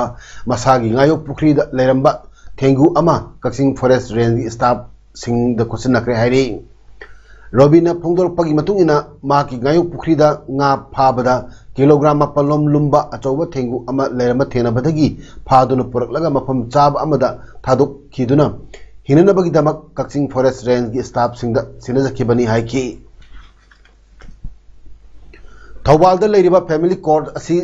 ꯃꯁꯥꯒꯤ ꯉꯥꯌꯣꯛ ꯄꯨꯈ꯭ꯔꯤꯗ ꯂꯩꯔꯝꯕ ꯊꯦꯡꯒꯨ ꯑꯃ ꯀꯛꯆꯤꯡ ꯐꯣꯔꯦꯁ ꯔꯦꯟꯖꯒꯤ ꯁ꯭ꯇꯥꯐꯁꯤꯡꯗ ꯈꯨꯠꯁꯤꯟꯅꯈ꯭ꯔꯦ ꯍꯥꯏꯔꯤ꯫ ꯔꯣꯕꯤꯅ ꯐꯣꯡꯗꯣꯔꯛꯄꯒꯤ ꯃꯇꯨꯡ ꯏꯟꯅ, ꯃꯍꯥꯛꯀꯤ ꯉꯥꯌꯣꯛ ꯄꯨꯈ꯭ꯔꯤꯗ ꯉꯥ ꯐꯥꯕꯗ ꯀꯤꯂꯣꯒ꯭ꯔꯥꯝ ꯃꯥꯄꯜ ꯂꯣꯝ ꯂꯨꯝꯕ ꯑꯆꯧꯕ ꯊꯦꯡꯒꯨ ꯑꯃ ꯂꯩꯔꯝꯕ ꯊꯦꯡꯅꯕꯗꯒꯤ ꯐꯥꯗꯨꯅ ꯄꯨꯔꯛꯂꯒ ꯃꯐꯝ ꯆꯥꯕ ꯑꯃꯗ ꯊꯥꯗꯣꯛꯈꯤꯗꯨꯅ ꯍꯤꯡꯅꯅꯕꯒꯤꯗꯃꯛ ꯀꯛꯆꯤꯡ ꯐꯣꯔꯦꯁ ꯔꯦꯟꯖꯒꯤ ꯁ꯭ꯇꯥꯐꯁꯤꯡꯗ ꯁꯤꯟꯅꯖꯈꯤꯕꯅꯤ ꯍꯥꯏꯈꯤ꯫ ꯊꯧꯕꯥꯜꯗ ꯂꯩꯔꯤꯕ ꯐꯦꯃꯤꯂꯤ ꯀꯣꯔꯠ ꯑꯁꯤ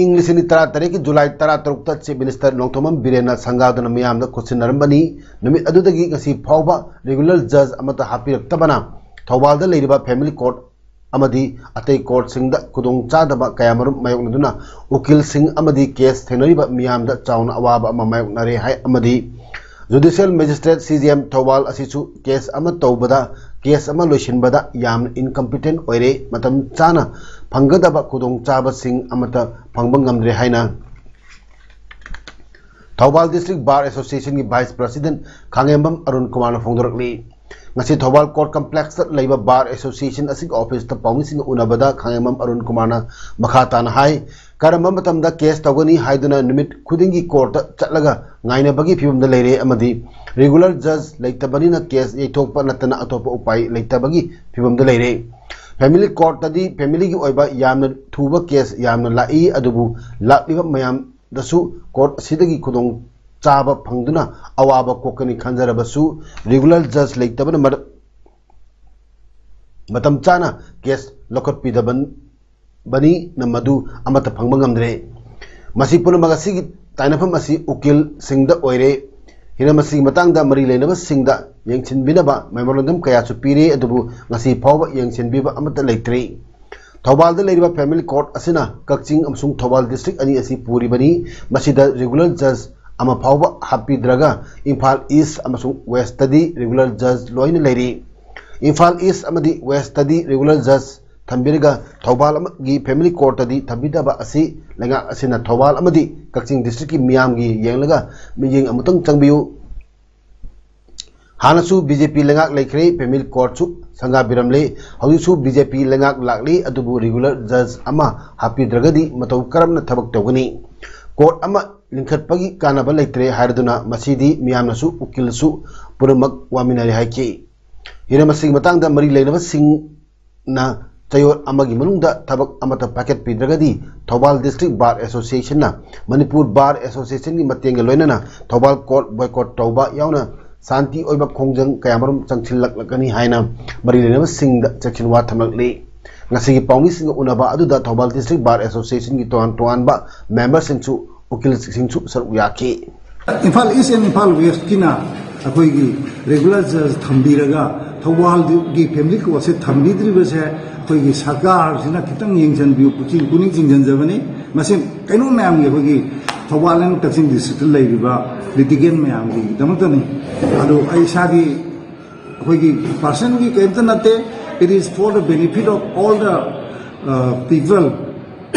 ꯏꯪ ꯂꯤꯁꯤꯡ ꯑꯅꯤ ꯇꯔꯥ ꯇꯔꯦꯠꯀꯤ ꯖꯨꯂꯥꯏ ꯇꯔꯥ ꯇꯔꯨꯛꯇ ꯆꯤꯐ ꯃꯤꯅꯤꯁꯇꯔ ꯅꯣꯡꯊꯣꯝꯕꯝ ꯕꯤꯔꯦꯟꯅ ꯁꯪꯒꯥꯗꯨꯅ ꯃꯤꯌꯥꯝꯗ ꯈꯨꯠꯁꯤꯟꯅꯔꯝꯕꯅꯤ꯫ ꯅꯨꯃꯤꯠ ꯑꯗꯨꯗꯒꯤ ꯉꯁꯤ ꯐꯥꯎꯕ ꯔꯤꯒꯨꯂꯔ ꯖꯖ ꯑꯃꯠꯇ ꯍꯥꯞꯄꯤꯔꯛꯇꯕꯅ ꯊꯧꯕꯥꯜꯗ ꯂꯩꯔꯤꯕ ꯐꯦꯃꯤꯂꯤ ꯀꯣꯔꯠ ꯑꯃꯗꯤ ꯑꯇꯩ ꯀꯣꯔꯠꯁꯤꯡꯗ ꯈꯨꯗꯣꯡꯆꯥꯗꯕ ꯀꯌꯥꯃꯔꯨꯝ ꯃꯥꯌꯣꯛꯅꯗꯨꯅ ꯎꯀꯤꯜꯁꯤꯡ ꯑꯃꯗꯤ ꯀꯦꯁ ꯊꯦꯡꯅꯔꯤꯕ ꯃꯤꯌꯥꯝꯗ ꯆꯥꯎꯅ ꯑꯋꯥꯕ ꯑꯃ ꯃꯥꯌꯣꯛꯅꯔꯦ ꯍꯥꯏ ꯑꯃꯗꯤ judicial magistrate, C J M, Thoubal ꯑꯁꯤꯁꯨ ꯀꯦꯁ ꯑꯃ ꯇꯧꯕꯗ, ꯀꯦꯁ ꯑꯃ ꯂꯣꯏꯁꯤꯟꯕꯗ ꯌꯥꯝꯅ ꯏꯟꯀꯝꯄꯤꯇꯦꯟ ꯑꯣꯏꯔꯦ, ꯃꯇꯝ ꯆꯥꯅ ꯐꯪꯒꯗꯕ ꯈꯨꯗꯣꯡꯆꯥꯕꯁꯤꯡ ꯑꯃꯠꯇ ꯐꯪꯕ ꯉꯝꯗ꯭ꯔꯦ ꯍꯥꯏꯅ ꯊꯧꯕꯥꯜ ꯗꯤꯁꯇ꯭ꯔꯤꯛ ꯕꯥꯔ ꯑꯦꯁꯣꯁꯤꯌꯦꯁꯟꯒꯤ ꯚꯥꯏꯁ ꯄ꯭ꯔꯁꯤꯗꯦꯟꯠ ꯈꯥꯉꯦꯝꯕꯝ ꯑꯔꯨꯟ ꯀꯨꯃꯥꯔꯅ ꯐꯣꯡꯗꯣꯔꯛꯂꯤ꯫ ꯉꯁꯤ ꯊꯧꯕꯥꯜ ꯀꯣꯔꯠ ꯀꯝꯄ꯭ꯂꯦꯛꯁꯇ ꯂꯩꯕ ꯕꯥꯔ ꯑꯦꯁꯣꯁꯤꯌꯦꯁꯟ ꯑꯁꯤꯒꯤ ꯑꯣꯐꯤꯁꯇ ꯄꯥꯎꯃꯤꯁꯤꯡꯒ ꯎꯅꯕꯗ ꯈꯥꯉꯦꯝꯕꯝ ꯑꯔꯨꯟ ꯀꯨꯃꯥꯔꯅ ꯃꯈꯥ ꯇꯥꯅ ꯍꯥꯏ, ꯀꯔꯝꯕ ꯃꯇꯝꯗ ꯀꯦꯁ ꯇꯧꯒꯅꯤ ꯍꯥꯏꯗꯨꯅ ꯅꯨꯃꯤꯠ ꯈꯨꯗꯤꯡꯒꯤ ꯀꯣꯔꯠꯇ ꯆꯠꯂꯒ ꯉꯥꯏꯅꯕꯒꯤ ꯐꯤꯕꯝꯗ ꯂꯩꯔꯦ ꯑꯃꯗꯤ ꯔꯤꯒꯨꯂꯔ ꯖꯖ ꯂꯩꯇꯕꯅꯤꯅ ꯀꯦꯁ ꯌꯩꯊꯣꯛꯄ ꯅꯠꯇꯅ ꯑꯇꯣꯞꯄ ꯎꯄꯥꯏ ꯂꯩꯇꯕꯒꯤ ꯐꯤꯕꯝꯗ ꯂꯩꯔꯦ꯫ ꯐꯦꯃꯤꯂꯤ ꯀꯣꯔꯠꯇꯗꯤ ꯐꯦꯃꯤꯂꯤꯒꯤ ꯑꯣꯏꯕ ꯌꯥꯝꯅ ꯊꯨꯕ ꯀꯦꯁ ꯌꯥꯝꯅ ꯂꯥꯛꯏ, ꯑꯗꯨꯕꯨ ꯂꯥꯛꯂꯤꯕ ꯃꯌꯥꯝꯗꯁꯨ ꯀꯣꯔꯠ ꯑꯁꯤꯗꯒꯤ ꯈꯨꯗꯣꯡ ꯆꯥꯕ ꯐꯪꯗꯨꯅ ꯑꯋꯥꯕ ꯀꯣꯛꯀꯅꯤ ꯈꯟꯖꯔꯕꯁꯨ ꯔꯤꯒꯨꯂꯔ ꯖꯖ ꯂꯩꯇꯕꯅ ꯃꯔ-, ꯃꯇꯝ ꯆꯥꯅ ꯀꯦꯁ ꯂꯧꯈꯠꯄꯤꯗꯕꯅꯤꯅ ꯃꯗꯨ ꯑꯃꯠꯇ ꯐꯪꯕ ꯉꯝꯗ꯭ꯔꯦ꯫ ꯃꯁꯤ ꯄꯨꯝꯅꯃꯛ ꯑꯁꯤꯒꯤ ꯇꯥꯏꯅꯐꯝ ꯑꯁꯤ ꯎꯀꯤꯜꯁꯤꯡꯗ ꯑꯣꯏꯔꯦ꯫ ꯍꯤꯔꯝ ꯑꯁꯤꯒꯤ ꯃꯇꯥꯡꯗ ꯃꯔꯤ ꯂꯩꯅꯕꯁꯤꯡꯗ ꯌꯦꯡꯁꯤꯟꯕꯤꯅꯕ ꯃꯦꯃꯣꯔꯦꯟꯗꯝ ꯀꯌꯥꯁꯨ ꯄꯤꯔꯦ, ꯑꯗꯨꯕꯨ ꯉꯁꯤ ꯐꯥꯎꯕ ꯌꯦꯡꯁꯤꯟꯕꯤꯕ ꯑꯃꯠꯇ ꯂꯩꯇ꯭ꯔꯤ꯫ ꯊꯧꯕꯥꯜꯗ ꯂꯩꯔꯤꯕ ꯐꯦꯃꯤꯂꯤ ꯀꯣꯔꯠ ꯑꯁꯤꯅ ꯀꯛꯆꯤꯡ ꯑꯃꯁꯨꯡ ꯊꯧꯕꯥꯜ ꯗꯤꯁꯇ꯭ꯔꯤꯛ ꯑꯅꯤ ꯑꯁꯤ ꯄꯨꯔꯤꯕꯅꯤ꯫ ꯃꯁꯤꯗ ꯔꯤꯒꯨꯂꯔ ꯖꯖ ꯑꯃ ꯐꯥꯎꯕ ꯍꯥꯞꯄꯤꯗ꯭ꯔꯒ ꯏꯝꯐꯥꯜ ꯏꯁ ꯑꯃꯁꯨꯡ ꯋꯦꯁꯇꯗꯤ ꯔꯤꯒꯨꯂꯔ ꯖꯖ ꯂꯣꯏꯅ ꯂꯩꯔꯤ꯫ ꯏꯝꯐꯥꯜ ꯏꯁ ꯑꯃꯗꯤ ꯋꯦꯁꯇꯗꯤ ꯔꯤꯒꯨꯂꯔ ꯖꯖ ꯊꯝꯕꯤꯔꯒ ꯊꯧꯕꯥꯜ ꯑꯃꯒꯤ ꯐꯦꯃꯤꯂꯤ ꯀꯣꯔꯠꯇꯗꯤ ꯊꯝꯕꯤꯗꯕ ꯑꯁꯤ ꯂꯩꯉꯥꯛ ꯑꯁꯤꯅ ꯊꯧꯕꯥꯜ ꯑꯃꯗꯤ ꯀꯛꯆꯤꯡ ꯗꯤꯁꯇ꯭ꯔꯤꯛꯀꯤ ꯃꯤꯌꯥꯝꯒꯤ ꯌꯦꯡꯂꯒ ꯃꯤꯠꯌꯦꯡ ꯑꯃꯨꯛꯇꯪ ꯆꯪꯕꯤꯌꯨ꯫ ꯍꯥꯟꯅꯁꯨ ꯕꯤ ꯖꯦ ꯄꯤ ꯂꯩꯉꯥꯛ ꯂꯩꯈ꯭ꯔꯦ, ꯐꯦꯃꯤꯂꯤ ꯀꯣꯔꯠꯁꯨ ꯁꯪꯒꯥꯕꯤꯔꯝꯂꯦ꯫ ꯍꯧꯖꯤꯛꯁꯨ ꯕꯤ ꯖꯦ ꯄꯤ ꯂꯩꯉꯥꯛ ꯂꯥꯛꯂꯤ, ꯑꯗꯨꯕꯨ ꯔꯤꯒꯨꯂꯔ ꯖꯖ ꯑꯃ ꯍꯥꯞꯄꯤꯗ꯭ꯔꯒꯗꯤ ꯃꯇꯧ ꯀꯔꯝꯅ ꯊꯕꯛ ꯇꯧꯒꯅꯤ? ꯀꯣꯔꯠ ꯑꯃ ꯂꯤꯡꯈꯠꯄꯒꯤ ꯀꯥꯟꯅꯕ ꯂꯩꯇ꯭ꯔꯦ ꯍꯥꯏꯔꯗꯨꯅ ꯃꯁꯤꯗꯤ ꯃꯤꯌꯥꯝꯅꯁꯨ ꯎꯀꯤꯜꯁꯨ ꯄꯨꯝꯅꯃꯛ ꯋꯥꯃꯤꯟꯅꯔꯦ ꯍꯥꯏꯈꯤ꯫ ꯍꯤꯔꯝ ꯑꯁꯤꯒꯤ ꯃꯇꯥꯡꯗ ꯃꯔꯤ ꯂꯩꯅꯕꯁꯤꯡꯅ ꯆꯌꯣꯜ ꯑꯃꯒꯤ ꯃꯅꯨꯡꯗ ꯊꯕꯛ ꯑꯃꯠꯇ ꯄꯥꯏꯈꯠꯄꯤꯗ꯭ꯔꯒꯗꯤ ꯊꯧꯕꯥꯜ ꯗꯤꯁꯇ꯭ꯔꯤꯛ ꯕꯥꯔ ꯑꯦꯁꯣꯁꯤꯌꯦꯁꯟꯅ ꯃꯅꯤꯄꯨꯔ ꯕꯥꯔ ꯑꯦꯁꯣꯁꯤꯌꯦꯁꯟꯒꯤ ꯃꯇꯦꯡꯒ ꯂꯣꯏꯅꯅ ꯊꯧꯕꯥꯜ ꯀꯣꯔꯠ ꯕꯣꯏꯀꯣꯠ ꯇꯧꯕ ꯌꯥꯎꯅ ꯁꯥꯟꯇꯤ ꯑꯣꯏꯕ ꯈꯣꯡꯖꯪ ꯀꯌꯥꯃꯔꯨꯝ ꯆꯪꯁꯤꯜꯂꯛꯂꯒꯅꯤ ꯍꯥꯏꯅ ꯃꯔꯤ ꯂꯩꯅꯕꯁꯤꯡꯗ ꯆꯦꯛꯁꯤꯟ ꯋꯥ ꯊꯝꯂꯛꯂꯤ꯫ ꯉꯁꯤꯒꯤ ꯄꯥꯎꯃꯤꯁꯤꯡꯒ ꯎꯅꯕ ꯑꯗꯨꯗ ꯊꯧꯕꯥꯜ ꯗꯤꯁꯇ꯭ꯔꯤꯛ ꯕꯥꯔ ꯑꯦꯁꯣꯁꯤꯌꯦꯁꯟꯒꯤ ꯇꯣꯉꯥꯟ ꯇꯣꯉꯥꯟꯕ ꯃꯦꯝꯕꯔꯁꯤꯡꯁꯨ ꯎꯀꯤꯜꯁꯤꯡꯁꯨ ꯁꯔꯨꯛ ꯌꯥꯈꯤ꯫ ꯏꯝꯐꯥꯜ ꯏꯁ ꯑꯦꯟ ꯏꯝꯐꯥꯜ ꯋꯦꯁꯀꯤꯅ ꯑꯩꯈꯣꯏꯒꯤ ꯔꯤꯒꯨꯂꯔ ꯖꯖ ꯊꯝꯕꯤꯔꯒ ꯊꯧꯕꯥꯜꯒꯤ ꯐꯦꯃꯤꯂꯤ ꯀꯣꯔꯠꯁꯦ ꯊꯝꯕꯤꯗ꯭ꯔꯤꯕꯁꯦ ꯑꯩꯈꯣꯏꯒꯤ ꯁꯔꯀꯥꯔꯁꯤꯅ ꯈꯤꯇꯪ ꯌꯦꯡꯁꯤꯟꯕꯤꯌꯨ, ꯄꯨꯛꯅꯤꯡ ꯄꯨꯛꯅꯤꯡ ꯆꯤꯡꯁꯤꯟꯖꯕꯅꯤ꯫ ꯃꯁꯤ ꯀꯩꯅꯣ ꯃꯌꯥꯝꯒꯤ, ꯑꯩꯈꯣꯏꯒꯤ ꯊꯧꯕꯥꯜ ꯑꯦꯟ ꯀꯛꯆꯤꯡ ꯗꯤꯁꯇ꯭ꯔꯤꯛꯇ ꯂꯩꯔꯤꯕ ꯂꯤꯇꯤꯒꯦꯟ ꯃꯌꯥꯝꯒꯤꯗꯃꯛꯇꯅꯤ꯫ ꯑꯗꯣ ꯑꯩ ꯏꯁꯥꯒꯤ ꯑꯩꯈꯣꯏꯒꯤ ꯄꯥꯔꯁꯟꯒꯤ ꯀꯔꯤꯝꯇ ꯅꯠꯇꯦ, it is for the benefit of all the people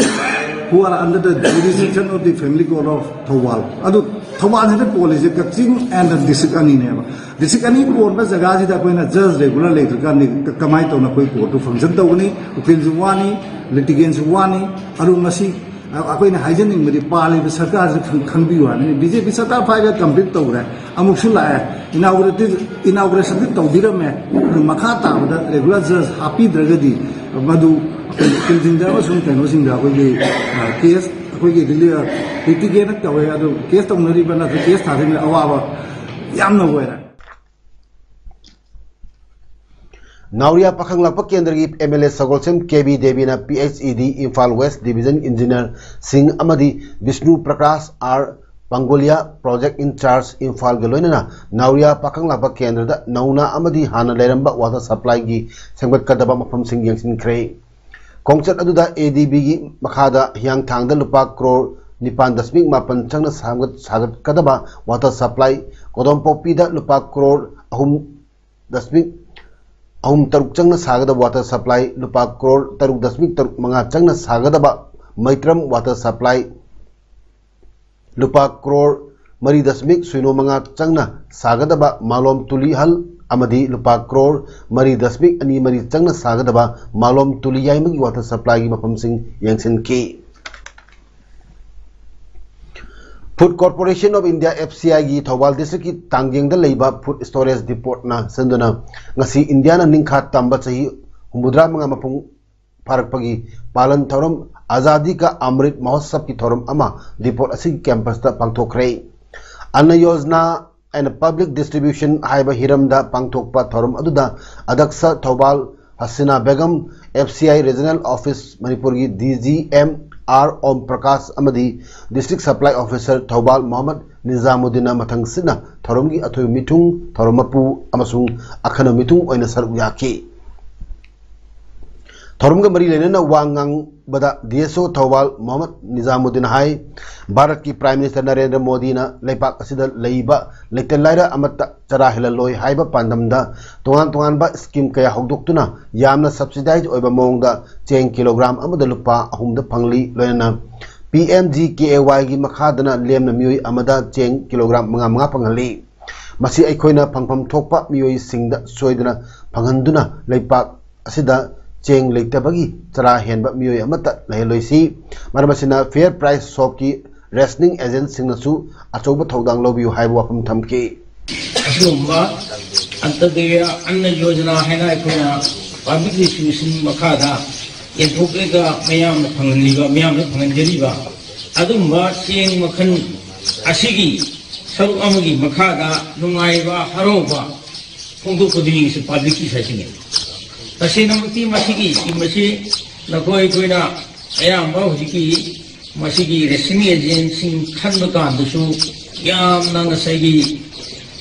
who are under the jurisdiction of the family court of Thoubal. ꯑꯗꯨ ꯊꯧꯕꯥꯜꯁꯤꯗ ꯀꯣꯜꯂꯤꯁꯦ ꯀꯛꯆꯤꯡ and district ꯑꯅꯤꯅꯦꯕ꯫ ꯗꯤꯁꯇ꯭ꯔꯤꯛ ꯑꯅꯤ ꯀꯣꯟꯕ ꯖꯒꯥꯁꯤꯗ ꯑꯩꯈꯣꯏꯅ ꯖꯖ ꯔꯦꯒꯨꯂꯔ ꯂꯩꯇ꯭ꯔꯀꯥꯟꯗ ꯀꯃꯥꯏꯅ ꯇꯧꯅ ꯑꯩꯈꯣꯏ ꯀꯣꯔꯠꯇꯨ ꯐꯪꯁꯟ ꯇꯧꯒꯅꯤ? ꯎꯀꯤꯜꯁꯨ ꯋꯥꯅꯤ, ꯂꯤꯇꯤꯒꯦꯟꯁꯨ ꯋꯥꯅꯤ꯫ ꯑꯗꯨ ꯃꯁꯤ ꯑꯩꯈꯣꯏꯅ ꯍꯥꯏꯖꯅꯤꯡꯕꯗꯤ ꯄꯥꯜꯂꯤꯕ ꯁꯔꯀꯥꯔꯁꯤ ꯈꯪ-, ꯈꯪꯕꯤꯌꯨ ꯍꯥꯏꯕꯅꯤ꯫ ꯕꯤ ꯖꯦ ꯄꯤ ꯁꯔꯀꯥꯔ ꯐꯥꯏꯚ ꯌꯥꯔ ꯀꯝꯄ꯭ꯂꯤꯠ ꯇꯧꯈ꯭ꯔꯦ, ꯑꯃꯨꯛꯁꯨ ꯂꯥꯛꯑꯦ, ꯏꯅꯥꯎꯒꯨꯔꯦꯁꯟ-, ꯏꯅꯥꯎꯒꯨꯔꯦꯁꯟꯗꯤ ꯇꯧꯕꯤꯔꯝꯃꯦ꯫ ꯑꯗꯨ ꯃꯈꯥ ꯇꯥꯕꯗ ꯔꯦꯒꯨꯂꯔ ꯖꯖ ꯍꯥꯞꯄꯤꯗ꯭ꯔꯒꯗꯤ ꯃꯗꯨ ꯑꯩꯈꯣꯏ ꯎꯀꯤꯜꯁꯤꯡꯗ ꯑꯃꯁꯨꯡ ꯀꯩꯅꯣꯁꯤꯡꯗ ꯑꯩꯈꯣꯏꯒꯤ, ꯑ, ꯀꯦꯁ ꯑꯩꯈꯣꯏꯒꯤ ꯔꯤꯂꯤ-, ꯑ, ꯂꯤꯇꯤꯒꯦꯟꯅ ꯇꯧꯋꯦ, ꯑꯗꯨ ꯀꯦꯁ ꯇꯧꯅꯔꯤꯕ ꯅꯠꯇ꯭ꯔꯒ ꯀꯦꯁ ꯊꯥꯗꯣꯏꯅ ꯑꯋꯥꯕ ꯌꯥꯝꯅ ꯑꯣꯏꯔꯦ꯫ ꯅꯥꯎꯔꯤꯌꯥ ꯄꯥꯈꯪ ꯂꯥꯛꯄ ꯀꯦꯟꯗ꯭ꯔꯒꯤ M L A Sagolsem K B ꯗꯦꯕꯤꯅ P H E D Imphal west division ꯏꯟꯖꯤꯅꯤꯌꯔꯁꯤꯡ ꯑꯃꯗꯤ Bishnu Prakash R Pangoliya project in charge ꯏꯝꯐꯥꯜꯒ ꯂꯣꯏꯅꯅ ꯅꯥꯎꯔꯤꯌꯥ ꯄꯥꯈꯪ ꯂꯥꯛꯄ ꯀꯦꯟꯗ꯭ꯔꯗ ꯅꯧꯅ ꯑꯃꯗꯤ ꯍꯥꯟꯅ ꯂꯩꯔꯝꯕ ꯋꯥꯇꯔ ꯁꯄ꯭ꯂꯥꯏꯒꯤ ꯁꯦꯝꯒꯠꯀꯗꯕ ꯃꯐꯝꯁꯤꯡ ꯌꯦꯡꯁꯤꯟꯈ꯭ꯔꯦ꯫ ꯈꯣꯡꯆꯠ ꯑꯗꯨꯗ ꯑꯦ ꯗꯤ ꯕꯤꯒꯤ ꯃꯈꯥꯗ ꯍꯤꯌꯥꯡꯊꯥꯡꯗ ꯂꯨꯄꯥ ꯀ꯭ꯔꯣꯔ ꯅꯤꯄꯥꯟ ꯗꯁꯃꯤꯛ ꯃꯥꯄꯟ ꯆꯪꯅ ꯁꯥꯒꯠ-, ꯁꯥꯒꯠꯀꯗꯕ ꯋꯥꯇꯔ ꯁꯄ꯭ꯂꯥꯏ, ꯀꯣꯗꯣꯝꯄꯣꯛꯄꯤꯗ ꯂꯨꯄꯥ ꯀ꯭ꯔꯣꯔ ꯑꯍꯨꯝ ꯗꯁꯃꯤꯛ ꯑꯍꯨꯝ ꯇꯔꯨꯛ ꯆꯪꯅ ꯁꯥꯒꯗꯕ ꯋꯥꯇꯔ ꯁꯄ꯭ꯂꯥꯏ, ꯂꯨꯄꯥ ꯀ꯭ꯔꯣꯔ ꯇꯔꯨꯛ ꯗꯁꯃꯤꯛ ꯇꯔꯨꯛ ꯃꯉꯥ ꯆꯪꯅ ꯁꯥꯒꯗꯕ ꯃꯩꯇ꯭ꯔꯝ ꯋꯥꯇꯔ ꯁꯄ꯭ꯂꯥꯏ, ꯂꯨꯄꯥ ꯀ꯭ꯔꯣꯔ ꯃꯔꯤ ꯗꯁꯃꯤꯛ ꯁꯤꯅꯣ ꯃꯉꯥ ꯆꯪꯅ ꯁꯥꯒꯗꯕ ꯃꯥꯂꯣꯝ ꯇꯨꯂꯤꯍꯜ ꯑꯃꯗꯤ ꯂꯨꯄꯥ ꯀ꯭ꯔꯣꯔ ꯃꯔꯤ ꯗꯁꯃꯤꯛ ꯑꯅꯤ ꯃꯔꯤ ꯆꯪꯅ ꯁꯥꯒꯗꯕ ꯃꯥꯂꯣꯝ ꯇꯨꯂꯤ ꯌꯥꯏꯃꯒꯤ water supplyꯒꯤ ꯃꯐꯝꯁꯤꯡ ꯌꯦꯡꯁꯤꯟꯈꯤ꯫ Food Corporation of India, F C I ꯒꯤ ꯊꯧꯕꯥꯜ districtꯀꯤ ꯇꯥꯡꯖꯦꯡꯗ ꯂꯩꯕ food storage depotꯅ ꯁꯤꯟꯗꯨꯅ ꯉꯁꯤ ꯏꯟꯗꯤꯌꯥꯅ ꯅꯤꯡꯈꯥ ꯇꯝꯕ ꯆꯍꯤ ꯍꯨꯝꯐꯨꯇꯔꯥ ꯃꯉꯥ ꯃꯄꯨꯡ ꯐꯥꯔꯛꯄꯒꯤ ꯄꯥꯂꯟ ꯊꯧꯔꯝ ꯑꯖꯥꯗꯤ ꯀꯥ ꯑꯃ꯭ꯔꯤꯠ ꯃꯍꯣꯠꯁꯕꯀꯤ ꯊꯧꯔꯝ ꯑꯃ depot ꯑꯁꯤꯒꯤ campusꯇ ꯄꯥꯡꯊꯣꯛꯈ꯭ꯔꯦ꯫ ꯑꯟꯅ ꯌꯣꯖꯅꯥ and Public Distribution ꯍꯥꯏꯕ ꯍꯤꯔꯝꯗ ꯄꯥꯡꯊꯣꯛꯄ ꯊꯧꯔꯝ ꯑꯗꯨꯗ ꯑꯗꯛꯁ Thoubal Hasina Begum, F C I Regional Office ꯃꯅꯤꯄꯨꯔꯒꯤ D G M R ꯑꯣꯝ ꯄ꯭ꯔꯀꯥꯁ ꯑꯃꯗꯤ District Supply Officer Thoubal Mohammad ꯅꯤꯖꯥꯃꯨꯗꯤꯟꯅ ꯃꯊꯪꯁꯤꯠꯅ ꯊꯧꯔꯝꯒꯤ ꯑꯊꯣꯏꯕ ꯃꯤꯊꯨꯡ, ꯊꯧꯔꯝ ꯃꯄꯨ ꯑꯃꯁꯨꯡ ꯑꯈꯟꯅꯕ ꯃꯤꯊꯨꯡ ꯑꯣꯏꯅ ꯁꯔꯨꯛ ꯌꯥꯈꯤ꯫ ꯊꯧꯔꯝꯒ ꯃꯔꯤ ꯂꯩꯅꯅ ꯋꯥ ꯉꯥꯡꯕꯗ D S O Thoubal Mohammad ꯅꯤꯖꯥꯃꯨꯗꯤꯟ ꯍꯥꯏ, ꯚꯥꯔꯠꯀꯤ Prime Minister ꯅꯔꯦꯟꯗ꯭ꯔ ꯃꯣꯗꯤꯅ ꯂꯩꯄꯥꯛ ꯑꯁꯤꯗ ꯂꯩꯕ ꯂꯩꯇ ꯂꯥꯏꯔ ꯑꯃꯠꯇ ꯆꯔꯥ ꯍꯦꯜꯍꯜꯂꯣꯏ ꯍꯥꯏꯕ ꯄꯥꯟꯗꯝꯗ ꯇꯣꯉꯥꯟ ꯇꯣꯉꯥꯟꯕ scheme ꯀꯌꯥ ꯍꯧꯗꯣꯛꯇꯨꯅ ꯌꯥꯝꯅ subsidized ꯑꯣꯏꯕ ꯃꯑꯣꯡꯗ ꯆꯦꯡ kilogram ꯑꯃꯗ ꯂꯨꯄꯥ ꯑꯍꯨꯝꯗ ꯐꯪꯂꯤ꯫ ꯂꯣꯏꯅꯅ P M G K A Yꯒꯤ ꯃꯈꯥꯗꯅ ꯂꯦꯝꯅ ꯃꯤꯑꯣꯏ ꯑꯃꯗ ꯆꯦꯡ kilogram ꯃꯉꯥ ꯃꯉꯥ ꯐꯪꯍꯜꯂꯤ꯫ ꯃꯁꯤ ꯑꯩꯈꯣꯏꯅ ꯐꯪꯐꯝ ꯊꯣꯛꯄ ꯃꯤꯑꯣꯏꯁꯤꯡꯗ ꯁꯣꯏꯗꯅ ꯐꯪꯍꯟꯗꯨꯅ ꯂꯩꯄꯥꯛ ꯑꯁꯤꯗ ꯆꯦꯡ ꯂꯩꯇꯕꯒꯤ ꯆꯔꯥ ꯍꯦꯟꯕ ꯃꯤꯑꯣꯏ ꯑꯃꯠꯇ ꯂꯩꯍꯜꯂꯣꯏꯁꯤ꯫ ꯃꯔꯝ ꯑꯁꯤꯅ Fair Price Shopꯀꯤ rationing agentꯁꯤꯡꯅꯁꯨ ꯑꯆꯧꯕ ꯊꯧꯗꯥꯡ ꯂꯧꯕꯤꯌꯨ ꯍꯥꯏꯕ ꯋꯥꯐꯝ ꯊꯝꯈꯤ꯫ ꯑꯁꯤꯒꯨꯝꯕ ꯑꯟꯇꯗꯌ ꯑꯟꯅ ꯌꯣꯖꯅꯥ ꯍꯥꯏꯅ ꯑꯩꯈꯣꯏꯅ public distribution ꯃꯈꯥꯗ ꯌꯦꯟꯊꯣꯛꯂꯒ ꯃꯌꯥꯝꯅ ꯐꯪꯍꯜꯂꯤꯕ, ꯃꯌꯥꯝꯅ ꯐꯪꯍꯟꯖꯔꯤꯕ ꯑꯗꯨꯒꯨꯝꯕ ꯆꯦꯡ ꯃꯈꯜ ꯑꯁꯤꯒꯤ ꯁꯔꯨꯛ ꯑꯃꯒꯤ ꯃꯈꯥꯗ ꯅꯨꯡꯉꯥꯏꯕ, ꯍꯔꯥꯎꯕ ꯐꯣꯡꯗꯣꯛꯄꯗꯨꯅꯤ ꯉꯁꯤ publicꯀꯤ ꯁꯥꯏꯠꯇꯒꯤ꯫ ꯇꯁꯦꯡꯅꯃꯛꯇꯤ ꯃꯁꯤꯒꯤ scheme ꯑꯁꯤ ꯅꯈꯣꯏ ꯑꯩꯈꯣꯏꯅ ꯑꯌꯥꯝꯕ ꯍꯧꯖꯤꯛꯀꯤ ꯃꯁꯤꯒꯤ rationing agentꯁꯤꯡ ꯈꯟꯕ ꯀꯥꯟꯗꯁꯨ ꯌꯥꯝꯅ ꯉꯁꯥꯏꯒꯤ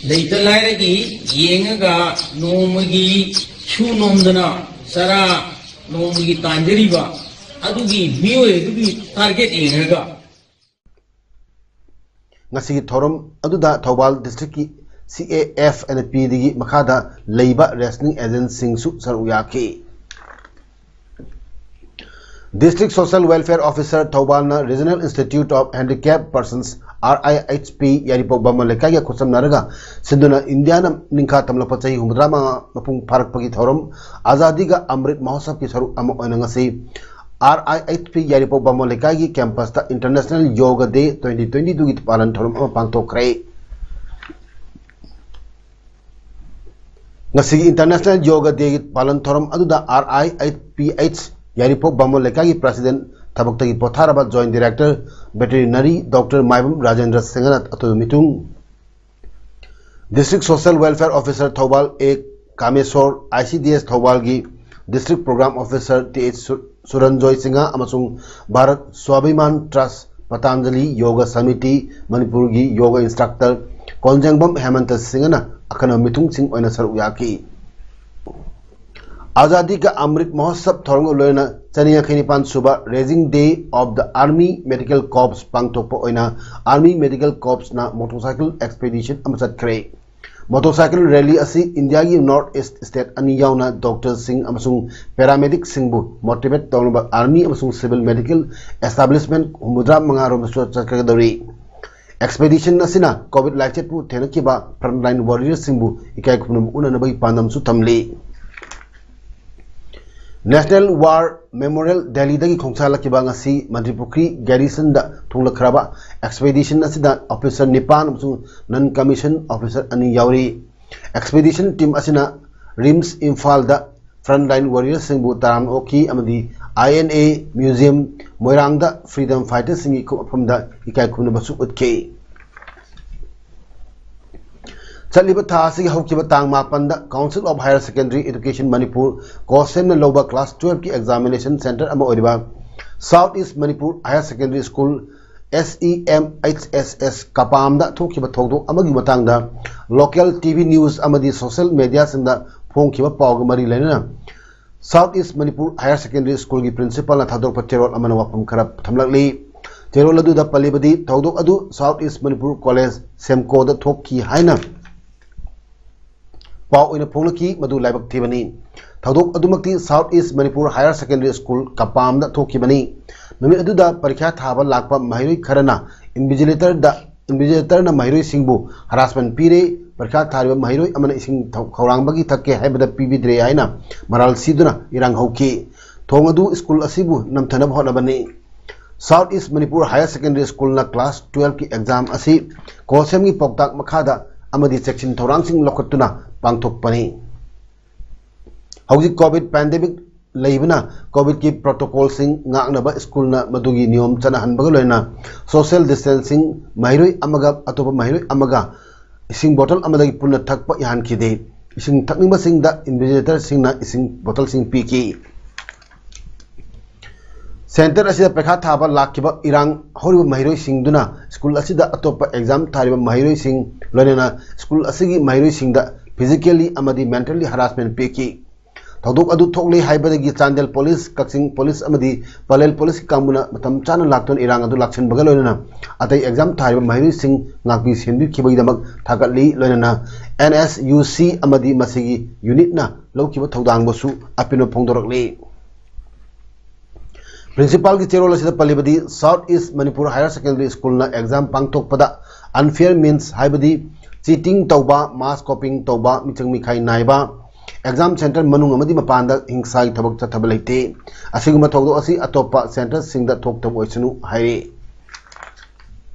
ꯂꯩꯇ ꯂꯥꯏꯔꯒꯤ ꯌꯦꯡꯉꯒ ꯅꯣꯡꯃꯒꯤ ꯁꯨ ꯅꯣꯝꯗꯅ ꯆꯔꯥ ꯅꯣꯡꯃꯒꯤ ꯇꯥꯟꯖꯔꯤꯕ ꯑꯗꯨꯒꯤ ꯃꯤꯑꯣꯏ ꯑꯗꯨꯒꯤ target ꯌꯦꯡꯉꯒ ꯉꯁꯤꯒꯤ ꯊꯧꯔꯝ ꯑꯗꯨꯗ Thoubal districtꯀꯤ C A F and Pꯗꯒꯤ ꯃꯈꯥꯗ ꯂꯩꯕ rationing agentꯁꯤꯡꯁꯨ ꯁꯔꯨꯛ ꯌꯥꯈꯤ꯫ District Social Welfare Officer ꯊꯧꯕꯥꯜꯅ Regional Institute of Handicapped Persons, R I H P, ꯌꯥꯏꯔꯤꯄꯣꯛ ꯕꯥꯃꯣꯟ ꯂꯩꯀꯥꯏꯒ ꯈꯨꯠꯁꯝꯅꯔꯒ ꯁꯤꯟꯗꯨꯅ ꯏꯟꯗꯤꯌꯥꯅ ꯅꯤꯡꯈꯥ ꯇꯝꯂꯛꯄ ꯆꯍꯤ ꯍꯨꯝꯐꯨꯇꯔꯥ ꯃꯉꯥ ꯃꯄꯨꯡ ꯐꯥꯔꯛꯄꯒꯤ ꯊꯧꯔꯝ ꯑꯖꯥꯗꯤ ꯀꯥ ꯑꯃ꯭ꯔꯤꯠ ꯃꯍꯣꯠꯁꯕꯀꯤ ꯁꯔꯨꯛ ꯑꯃ ꯑꯣꯏꯅ ꯉꯁꯤ R I H P ꯌꯥꯏꯔꯤꯄꯣꯛ ꯕꯥꯃꯣꯟ ꯂꯩꯀꯥꯏꯒꯤ campus ꯇ International Yoga Day twenty twenty two ꯒꯤ ꯄꯥꯂꯟ ꯊꯧꯔꯝ ꯑꯃ ꯄꯥꯡꯊꯣꯛꯈ꯭ꯔꯦ꯫ ꯉꯁꯤꯒꯤ International Yoga Day ꯒꯤ ꯄꯥꯂꯟ ꯊꯧꯔꯝ ꯑꯗꯨꯗ R I H P H ꯌꯥꯏꯔꯤꯄꯣꯛ ꯕꯥꯃꯣꯟ ꯂꯩꯀꯥꯏꯒꯤ President, ꯊꯕꯛꯇꯒꯤ ꯄꯣꯊꯥꯔꯕ Joint Director Veterinary Doctor ꯃꯥꯏꯕꯝ ꯔꯥꯖꯦꯟꯗ꯭ꯔ ꯁꯤꯡꯍꯅ ꯑꯇꯣꯏꯕ ꯃꯤꯊꯨꯡ, District Social Welfare Officer Thoubal A ꯀꯥꯃꯦꯁꯣꯔ, I C D S ꯊꯧꯕꯥꯜꯒꯤ District Program Officer T H ꯁꯨ-, ꯁꯨꯔꯟꯖꯣꯏ ꯁꯤꯡꯍ ꯑꯃꯁꯨꯡ ꯚꯥꯔꯠ ꯁ꯭ꯋꯥꯚꯤꯃꯥꯟ Trust, ꯄꯇꯥꯟꯖꯂꯤ ꯌꯣꯒ ꯁꯃꯤꯇꯤ ꯃꯅꯤꯄꯨꯔꯒꯤ ꯌꯣꯒ instructor ꯀꯣꯟꯖꯦꯡꯕꯝ ꯍꯦꯃꯟꯇ ꯁꯤꯡꯍꯅ ꯑꯈꯟꯅꯕ ꯃꯤꯊꯨꯡꯁꯤꯡ ꯑꯣꯏꯅ ꯁꯔꯨꯛ ꯌꯥꯈꯤ꯫ ꯑꯖꯥꯗꯤ ꯀꯥ ꯑꯃ꯭ꯔꯤꯠ ꯃꯍꯣꯠꯁꯕ ꯊꯧꯔꯝꯒ ꯂꯣꯏꯅꯅ ꯆꯅꯤ ꯌꯥꯡꯈꯩ ꯅꯤꯄꯥꯟ ꯁꯨꯕ Raising Day of the Army Medical Corps ꯄꯥꯡꯊꯣꯛꯄ ꯑꯣꯏꯅ Army Medical Corps ꯅ motorcycle expedition ꯑꯃ ꯆꯠꯈ꯭ꯔꯦ꯫ Motorcycle rally ꯑꯁꯤ ꯏꯟꯗꯤꯌꯥꯒꯤ North East state ꯑꯅꯤ ꯌꯥꯎꯅ doctor ꯁꯤꯡ ꯑꯃꯁꯨꯡ paramedic ꯁꯤꯡꯕꯨ motivate ꯇꯧꯅꯕ army ꯑꯃꯁꯨꯡ civil medical establishment ꯍꯨꯝꯐꯨꯇꯔꯥ ꯃꯉꯥ ꯔꯣꯝꯗꯁꯨ ꯆꯠꯀꯗꯧꯔꯤ꯫ Expedition ꯑꯁꯤꯅ COVID ꯂꯥꯏꯆꯠꯄꯨ ꯊꯦꯡꯅꯈꯤꯕ frontline warrior ꯁꯤꯡꯕꯨ ꯏꯀꯥꯏ ꯈꯨꯝꯅꯕ ꯎꯠꯅꯅꯕꯒꯤ ꯄꯥꯟꯗꯝꯁꯨ ꯊꯝꯂꯤ꯫ National War Memorial ꯗꯦꯜꯂꯤꯗꯒꯤ ꯈꯣꯡꯁꯥꯜꯂꯛꯈꯤꯕ ꯉꯁꯤ ꯃꯟꯇ꯭ꯔꯤ ꯄꯨꯈ꯭ꯔꯤ garrison ꯗ ꯊꯨꯡꯂꯛꯈ꯭ꯔꯕ expedition ꯑꯁꯤꯗ officer ꯅꯤꯄꯥꯟ ꯑꯃꯁꯨꯡ non commission officer ꯑꯅꯤ ꯌꯥꯎꯔꯤ꯫ Expedition team ꯑꯁꯤꯅ RIMS ꯏꯝꯐꯥꯜꯗ frontline warrior ꯁꯤꯡꯕꯨ ꯇꯔꯥꯝꯅ ꯑꯣꯛꯈꯤ ꯑꯃꯗꯤ I N A museum ꯃꯣꯏꯔꯥꯡꯗ freedom fighter ꯁꯤꯡꯒꯤ ꯏꯀꯨꯞ ꯃꯐꯝꯗ ꯏꯀꯥꯏ ꯈꯨꯝꯅꯕꯁꯨ ꯎꯠꯈꯤ꯫ ꯆꯠꯂꯤꯕ ꯊꯥ ꯑꯁꯤꯒꯤ ꯍꯧꯈꯤꯕ ꯇꯥꯡ ꯃꯥꯄꯟꯗ Council of Higher Secondary Education Manipur, ꯀꯣꯁꯦꯝꯅ ꯂꯧꯕ class twelve ꯀꯤ examination centre ꯑꯃ ꯑꯣꯏꯔꯤꯕ South East Manipur Higher Secondary School, S E M H S S, ꯀꯄꯥꯝꯗ ꯊꯣꯛꯈꯤꯕ ꯊꯧꯗꯣꯛ ꯑꯃꯒꯤ ꯃꯇꯥꯡꯗ local T V news ꯑꯃꯗꯤ social media ꯁꯤꯡꯗ ꯐꯣꯡꯈꯤꯕ ꯄꯥꯎꯒ ꯃꯔꯤ ꯂꯩꯅꯅ South East Manipur Higher Secondary School ꯒꯤ principal ꯅ ꯊꯥꯗꯣꯔꯛꯄ ꯆꯦꯔꯣꯜ ꯑꯃꯅ ꯋꯥꯐꯝ ꯈꯔ ꯊꯝꯂꯛꯂꯤ꯫ ꯆꯦꯔꯣꯜ ꯑꯗꯨꯗ ꯄꯜꯂꯤꯕꯗꯤ, ꯊꯧꯗꯣꯛ ꯑꯗꯨ South East Manipur College, ꯁꯦꯝꯀꯣꯗ ꯊꯣꯛꯈꯤ ꯍꯥꯏꯅ ꯄꯥꯎ ꯑꯣꯏꯅ ꯐꯣꯡꯂꯛꯈꯤ, ꯃꯗꯨ ꯂꯥꯏꯕꯛ ꯊꯤꯕꯅꯤ꯫ ꯊꯧꯗꯣꯛ ꯑꯗꯨꯃꯛꯇꯤ South East Manipur Higher Secondary School ꯀꯄꯥꯝꯗ ꯊꯣꯛꯈꯤꯕꯅꯤ꯫ ꯅꯨꯃꯤꯠ ꯑꯗꯨꯗ ꯄꯔꯤꯈ꯭ꯌꯥ ꯊꯥꯕ ꯂꯥꯛꯄ ꯃꯍꯩꯔꯣꯏ ꯈꯔꯅ invigilatorꯗ invigilatorꯅ ꯃꯍꯩꯔꯣꯏꯁꯤꯡꯕꯨ harassment ꯄꯤꯔꯦ꯫ ꯄꯔꯤꯈ꯭ꯌꯥ ꯊꯥꯔꯤꯕ ꯃꯍꯩꯔꯣꯏ ꯑꯃꯅ ꯏꯁꯤꯡ ꯊꯧ- ꯈꯧꯔꯥꯡꯕꯒꯤ ꯊꯛꯀꯦ ꯍꯥꯏꯕꯗ ꯄꯤꯕꯤꯗ꯭ꯔꯦ ꯍꯥꯏꯅ ꯃꯔꯥꯜ ꯁꯤꯗꯨꯅ ꯏꯔꯥꯡ ꯍꯧꯈꯤ꯫ ꯊꯣꯡ ꯑꯗꯨ ꯁ꯭ꯀꯨꯜ ꯑꯁꯤꯕꯨ ꯅꯝꯊꯅꯕ ꯍꯣꯠꯅꯕꯅꯤ꯫ South East Manipur Higher Secondary Schoolꯅ class twelveꯀꯤ exam ꯑꯁꯤ COHSEMꯒꯤ ꯄꯥꯎꯇꯥꯛ ꯃꯈꯥꯗ ꯑꯃꯗꯤ ꯆꯦꯛꯁꯤꯟ ꯊꯧꯔꯥꯡꯁꯤꯡ ꯂꯧꯈꯠꯇꯨꯅ ꯄꯥꯡꯊꯣꯛꯄꯅꯤ꯫ ꯍꯧꯖꯤꯛ COVID pandemic ꯂꯩꯕꯅ COVIDꯀꯤ protocolꯁꯤꯡ ꯉꯥꯛꯅꯕ ꯁ꯭ꯀꯨꯜꯅ ꯃꯗꯨꯒꯤ ꯅꯤꯌꯣꯝ ꯆꯠꯅꯍꯟꯕꯒ ꯂꯣꯏꯅꯅ social distancing, ꯃꯍꯩꯔꯣꯏ ꯑꯃꯒ ꯑꯇꯣꯞꯄ ꯃꯍꯩꯔꯣꯏ ꯑꯃꯒ ꯏꯁꯤꯡ bottle ꯑꯃꯗꯒꯤ ꯄꯨꯟꯅ ꯊꯛꯄ ꯌꯥꯍꯟꯈꯤꯗꯦ꯫ ꯏꯁꯤꯡ ꯊꯛꯅꯤꯡꯕꯁꯤꯡꯗ invigilatorꯁꯤꯡꯅ ꯏꯁꯤꯡ bottleꯁꯤꯡ ꯄꯤꯈꯤ꯫ Centre ꯑꯁꯤꯗ ꯄꯩꯈꯥ ꯊꯥꯕ ꯂꯥꯛꯈꯤꯕ ꯏꯔꯥꯡ ꯍꯧꯔꯤꯕ ꯃꯍꯩꯔꯣꯏꯁꯤꯡꯗꯨꯅ ꯁ꯭ꯀꯨꯜ ꯑꯁꯤꯗ ꯑꯇꯣꯞꯄ exam ꯊꯥꯔꯤꯕ ꯃꯍꯩꯔꯣꯏꯁꯤꯡ, ꯂꯣꯏꯅꯅ ꯁ꯭ꯀꯨꯜ ꯑꯁꯤꯒꯤ ꯃꯍꯩꯔꯣꯏꯁꯤꯡꯗ physically ꯑꯃꯗꯤ mentally harassment ꯄꯤꯈꯤ꯫ ꯊꯧꯗꯣꯛ ꯑꯗꯨ ꯊꯣꯛꯂꯦ ꯍꯥꯏꯕꯗꯒꯤ ꯆꯥꯟꯗꯦꯜ ꯄꯨꯂꯤꯁ, ꯀꯛꯆꯤꯡ ꯄꯨꯂꯤꯁ ꯑꯃꯗꯤ ꯄꯂꯦꯜ ꯄꯨꯂꯤꯁꯀꯤ ꯀꯥꯡꯕꯨꯅ ꯃꯇꯝ ꯆꯥꯅ ꯂꯥꯛꯇꯨꯅ ꯏꯔꯥꯡ ꯑꯗꯨ ꯂꯥꯛꯁꯤꯟꯕꯒ ꯂꯣꯏꯅꯅ ꯑꯇꯩ exam ꯊꯥꯔꯤꯕ ꯃꯍꯩꯔꯣꯏꯁꯤꯡ ꯉꯥꯛꯄꯤ ꯁꯦꯟꯕꯤꯈꯤꯕꯒꯤꯗꯃꯛ ꯊꯥꯒꯠꯂꯤ꯫ ꯂꯣꯏꯅꯅ NSUC ꯑꯃꯗꯤ ꯃꯁꯤꯒꯤ unitꯅ ꯂꯧꯈꯤꯕ ꯊꯧꯗꯥꯡꯕꯨꯁꯨ ꯑꯄꯦꯟꯕ ꯐꯣꯡꯗꯣꯔꯛꯂꯤ꯫ Principalꯒꯤ ꯆꯦꯔꯣꯜ ꯑꯁꯤꯗ ꯄꯜꯂꯤꯕꯗꯤ, South East Manipur Higher Secondary Schoolꯅ exam ꯄꯥꯡꯊꯣꯛꯄꯗ unfair means ꯍꯥꯏꯕꯗꯤ cheating ꯇꯧꯕ, mass copying ꯇꯧꯕ, ꯃꯤꯆꯪ ꯃꯤꯈꯥꯏ ꯅꯥꯏꯕ, exam centre ꯃꯅꯨꯡ ꯑꯃꯗꯤ ꯃꯄꯥꯟꯗ ꯍꯤꯡꯁꯥꯒꯤ ꯊꯕꯛ ꯆꯠꯊꯕ ꯂꯩꯇꯦ꯫ ꯑꯁꯤꯒꯨꯝꯕ ꯊꯧꯗꯣꯛ ꯑꯁꯤ ꯑꯇꯣꯞꯄ centreꯁꯤꯡꯗ ꯊꯣꯛꯇꯕ ꯑꯣꯏꯁꯅꯨ ꯍꯥꯏꯔꯤ꯫